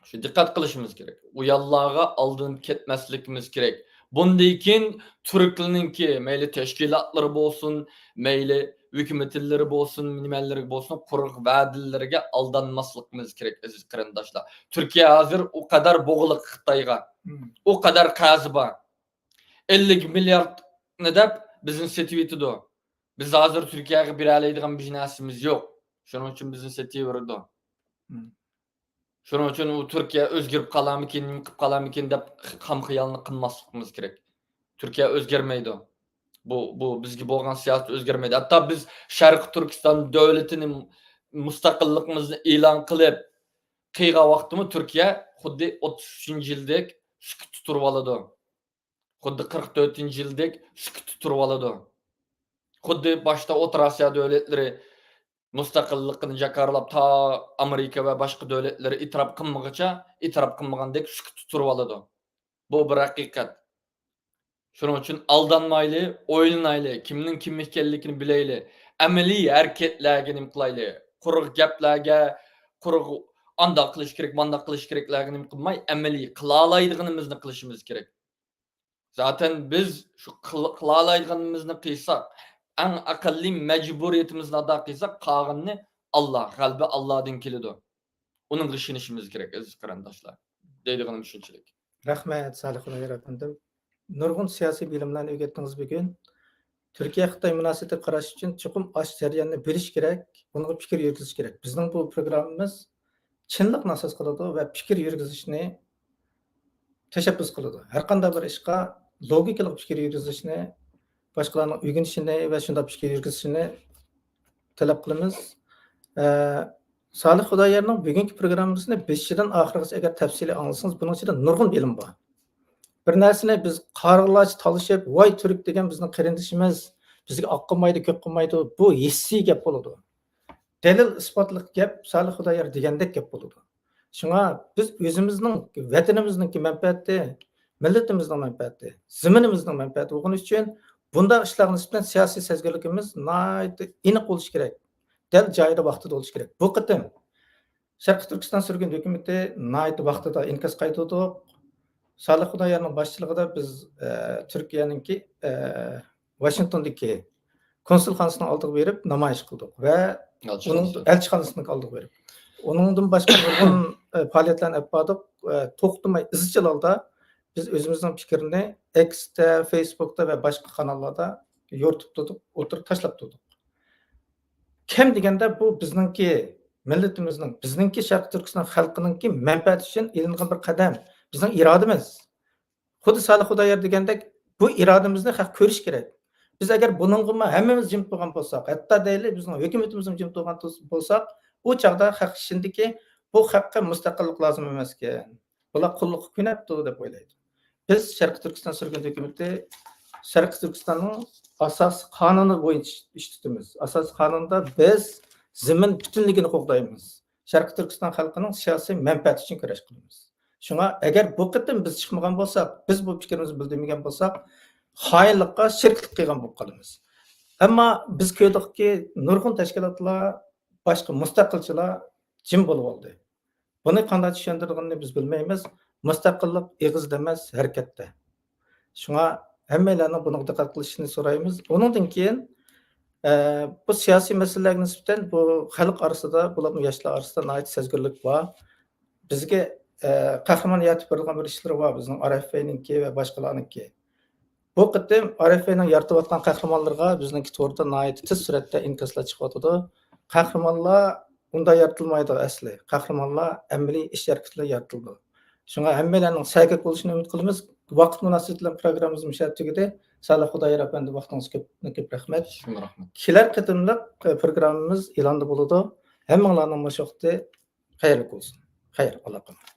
شۇ دىققەت قىلىشىمىز كېرەك. ئۇيانلارغا ئالدىنىپ كەتمەسلىكىمىز كېرەك. بۇندىن كېيىن تۈركلەرنىڭكى مەيلى تەشكىلاتلىرى بولسۇن، مەيلى ھۆكۈمەتلىرى بولسۇن، نېمەلىرى بولسۇن، قۇرۇق ۋەدىلىرىگە ئالدانماسلىقىمىز كېرەك، ئەزىز قېرىنداشلار. تۈركىيە ھازىر ئۇ قەدەر بوغۇلۇق خىتايغا، مم. ئۇ قەدەر قەرزى بار. ئەللىك مىلياردنى دەپ بىزنى سېتىۋېتىدۇ. بىز ھازىر تۈركىيەگە بېرەلەيدىغان بىر نەرسىمىز يوق. شۇنىڭ ئۈچۈن بىزنى سېتىۋېرىدۇ. مم. شۇنىڭ ئۈچۈن ئۇ تۈركىيە ئۆزگىرىپ قالارمىكىن، نېمە قىلىپ قالارمىكىن دەپ خام خىيالنى قىلماسلىقىمىز كېرەك. تۈركىيە ئۆزگەرمەيدۇ. بۇ، بۇ بىزگە بولغان سىياسەت ئۆزگەرمەيدۇ. ھەتتا بىز شەرقىي تۈركىستان دۆلىتىنى، مۇستەقىللىقىمىزنى ئېلان قىلىپ قىلغان ۋاقىتتىمۇ تۈركىيە خۇددى ئوتتۇز ئۈچىنچى يىلدەك سۈكۈتتە تۇرۇۋالىدۇ. خۇددى قىرىق تۆتىنچى يىلدەك سۈكۈتتە تۇرۇۋالىدۇ. خۇددى باشتا ئوتتۇرا ئاسىيا دۆلەتلىرى مۇستەقىللىقىنى جاكارلاپ، تا ئامېرىكا ۋە باشقا دۆلەتلەر ئېتىراپ قىلمىغىچە، ئېتىراپ قىلمىغاندەك سۈكۈتتە تۇرۇۋالىدۇ. بۇ بىر ھەقىقەت. شۇنىڭ ئۈچۈن ئالدانمايلى، ئويلىنايلى، كىمنىڭ كىم ئىكەنلىكىنى بىلەيلى، ئەمەلىي ھەرىكەتلەرگە نېمە قىلايلى. قۇرۇق گەپلەرگە، قۇرۇق ئانداق قىلىش كېرەك، مانداق قىلىش كېرەكلەرگە نېمە قىلماي، ئەمەلىي قىلالايدىغىنىمىزنى قىلىشىمىز كېرەك. زاتەن بىز شۇ قىل-، قىلالايدىغىنىمىزنى قىلساق، ئەڭ ئەقەللىي مەجبۇرىيىتىمىزنى ئادا قىلساق، قالغىنىنى ئاللا، غەلىبە ئاللادىن كېلىدۇ. ئۇنىڭغا ئىشىنىشىمىز كېرەك، ئەزىز قېرىنداشلار. دەيدىغىنىم شۇنچىلىك. رەھمەت، سالىھ خۇدايار ئەپەندىم. نۇرغۇن سىياسىي بىلىملەرنى ئۆگەتتىڭىز بۈگۈن. تۈركىيە خىتاي مۇناسىۋىتىگە قاراش ئۈچۈن چوقۇم ئاشۇ جەرياننى بىلىش كېرەك، بۇنىڭغا پىكىر يۈرگۈزۈش كېرەك. بىزنىڭ بۇ پروگراممىمىز چىنلىقنى ئاساس قىلىدۇ ۋە پىكىر يۈرگۈزۈشنى تەشەببۇس قىلىدۇ. ھەر قانداق بىر ئىشقا لوگىكىلىق پىكىر يۈرگۈزۈشنى، باشقىلارنىڭ ئۆگىنىشىنى ۋە شۇنداق پىكىر يۈرگۈزۈشىنى تەلەپ قىلىمىز. ئە، سالىھ خۇدايارنىڭ بۈگۈنكى پروگراممىسىنى بېشىدىن ئاخىرىغىچە ئەگەر تەپسىلىي ئاڭلىسىڭىز، بۇنىڭ ئىچىدە نۇرغۇن بىلىم بار. بىر نەرسىنى بىز قارىغۇلارچە تالىشىپ، «ۋاي، تۈرك دېگەن بىزنىڭ قېرىندىشىمىز، بىزگە ئاق قىلمايدۇ، كۆك قىلمايدۇ»، بۇ ھېسسىي گەپ بولىدۇ. دەلىل ئىسپاتلىق گەپ سالىھ خۇدايار دېگەندەك گەپ بولىدۇ. شۇڭا بىز ئۆزىمىزنىڭ، ۋەتىنىمىزنىڭكى مەنپەئەتى، مىللىتىمىزنىڭ مەنپەئەتى، زېمىنىمىزنىڭ مەنپەئەتى بولغىنى ئۈچۈن بۇنداق ئىشلارغا نىسبەتەن سىياسىي سەزگۈرلۈكىمىز ناھايىتى ئېنىق بولۇشى كېرەك. دەل جايىدا، ۋاقتىدا بولۇشى كېرەك. بۇ قېتىم شەرقىي تۈركىستان سۈرگۈن ھۆكۈمىتى ناھايىتى ۋاقتىدا ئىنكاس قايتۇردۇق. سالىھ خۇدايارنىڭ باشچىلىقىدا بىز، ئە، تۈركىيەنىڭكى، ئە، ۋاشىنگتوندىكى كونسۇلخانىسىنىڭ ئالدىغا بېرىپ نامايىش قىلدۇق ۋە ئۇنىڭ ئەلچىخانىسىنىڭ ئالدىغا بېرىپ. ئۇنىڭدىن باشقا نۇرغۇن، ئە، پائالىيەتلەرنى ئېلىپ باردۇق. ئە، توختىماي ئىزچىل ھالدا بىز ئۆزىمىزنىڭ پىكرىنى ئېكستا، فېيسبۇكتا ۋە باشقا قاناللاردا يورۇتۇپ تۇردۇق، ئوتتۇرىغا تاشلاپ تۇردۇق. كەم دېگەندە بۇ بىزنىڭكى مىللىتىمىزنىڭ، بىزنىڭكى شەرقىي تۈركىستان خەلقىنىڭكى مەنپەئەتى ئۈچۈن ئېلىنغان بىر قەدەم، بىزنىڭ ئىرادىمىز. خۇددى سالىھ خۇدايار دېگەندەك، بۇ ئىرادىمىزنى خەق كۆرۈشى كېرەك. بىز ئەگەر بۇنىڭغىمۇ ھەممىمىز جىم تۇرغان بولساق، ھەتتا دەيلى بىزنىڭ ھۆكۈمىتىمىزمۇ جىم تۇرغان تۇرس-، بولساق، ئۇ چاغدا خەق ئىچىندىكى بۇ خەققە مۇستەقىللىق لازىم ئەمەسكەن، بۇلار قۇللۇققا كۆنەپتۇ دەپ ئويلايدۇ. بىز شەرقىي تۈركىستان سۈرگۈن ھۆكۈمىتى شەرقىي تۈركىستاننىڭ ئاساسىي قانۇنى بويىچە ئىش تۇتىمىز. ئاساسىي قانۇندا بىز زېمىن پۈتۈنلۈكىنى قوغدايمىز. شەرقىي تۈركىستان خەلقىنىڭ سىياسىي مەنپەئەتى ئۈچۈن كۈرەش قىلىمىز. شۇڭا ئەگەر بۇ قېتىم بىز چىقمىغان بولساق، بىز بۇ پىكرىمىزنى بىلدۈرمىگەن بولساق، خائىنلىققا، شېرىكلىك قىلغان بولۇپ قالىمىز. ئەمما بىز كۆردۇقكى، نۇرغۇن تەشكىلاتلار، باشقا مۇستەقىلچىلار جىم بولۇۋالدى. بۇنى قانداق چۈشەندۈرىدىغىنىنى بىز بىلمەيمىز. مۇستەقىللىق ئېغىزدا ئەمەس، ھەرىكەتتە. شۇڭا ھەممەيلەننىڭ بۇنىڭغا دىققەت قىلىشىنى سورايمىز. ئۇنىڭدىن كېيىن، ئە، بۇ سىياسىي مەسىلىلەرگە نىسبەتەن بۇ خەلق ئارىسىدا، بولۇپمۇ ياشلار ئارىسىدا ناھايىتى سەزگۈرلۈك بار. بىزگە، ئە، قەھرىمان يارىتىپ بېرىدىغان بىر ئىشلىرى بار بىزنىڭ ئار ئېف ئېينىڭكى ۋە باشقىلارنىڭكى. بۇ قېتىم ئار ئېف ئېينىڭ يارىتىۋاتقان قەھرىمانلىرىغا بىزنىڭكى توردا ناھايىتى تېز سۈرئەتتە ئىنكاسلار چىقىۋاتىدۇ. قەھرىمانلار ئۇنداق يارىتىلمايدۇ ئەسلى. قەھرىمانلار ئەمەلىي ئىش ھەرىكىتى بىلەن يارىتىلىدۇ. شۇڭا ھەممەيلەننىڭ سەگەك بولۇشىنى ئۈمىد قىلىمىز. ۋاقىت مۇناسىۋىتى بىلەن پروگراممىمىز مۇشۇ يەردە تۈگىدى. سالىھ خۇدايار ئەپەندى، ۋاقتىڭىزغا كۆپتىن كۆپ رەھمەت. شۇڭا رەھمەت. كېلەر قېتىملىق، ئە، پروگراممىمىز ئېلاندا بولىدۇ. ھەممىڭلارنىڭ مۇشۇ ۋاقتى خەيرلىك بولسۇن. خەير، ئاللاقا.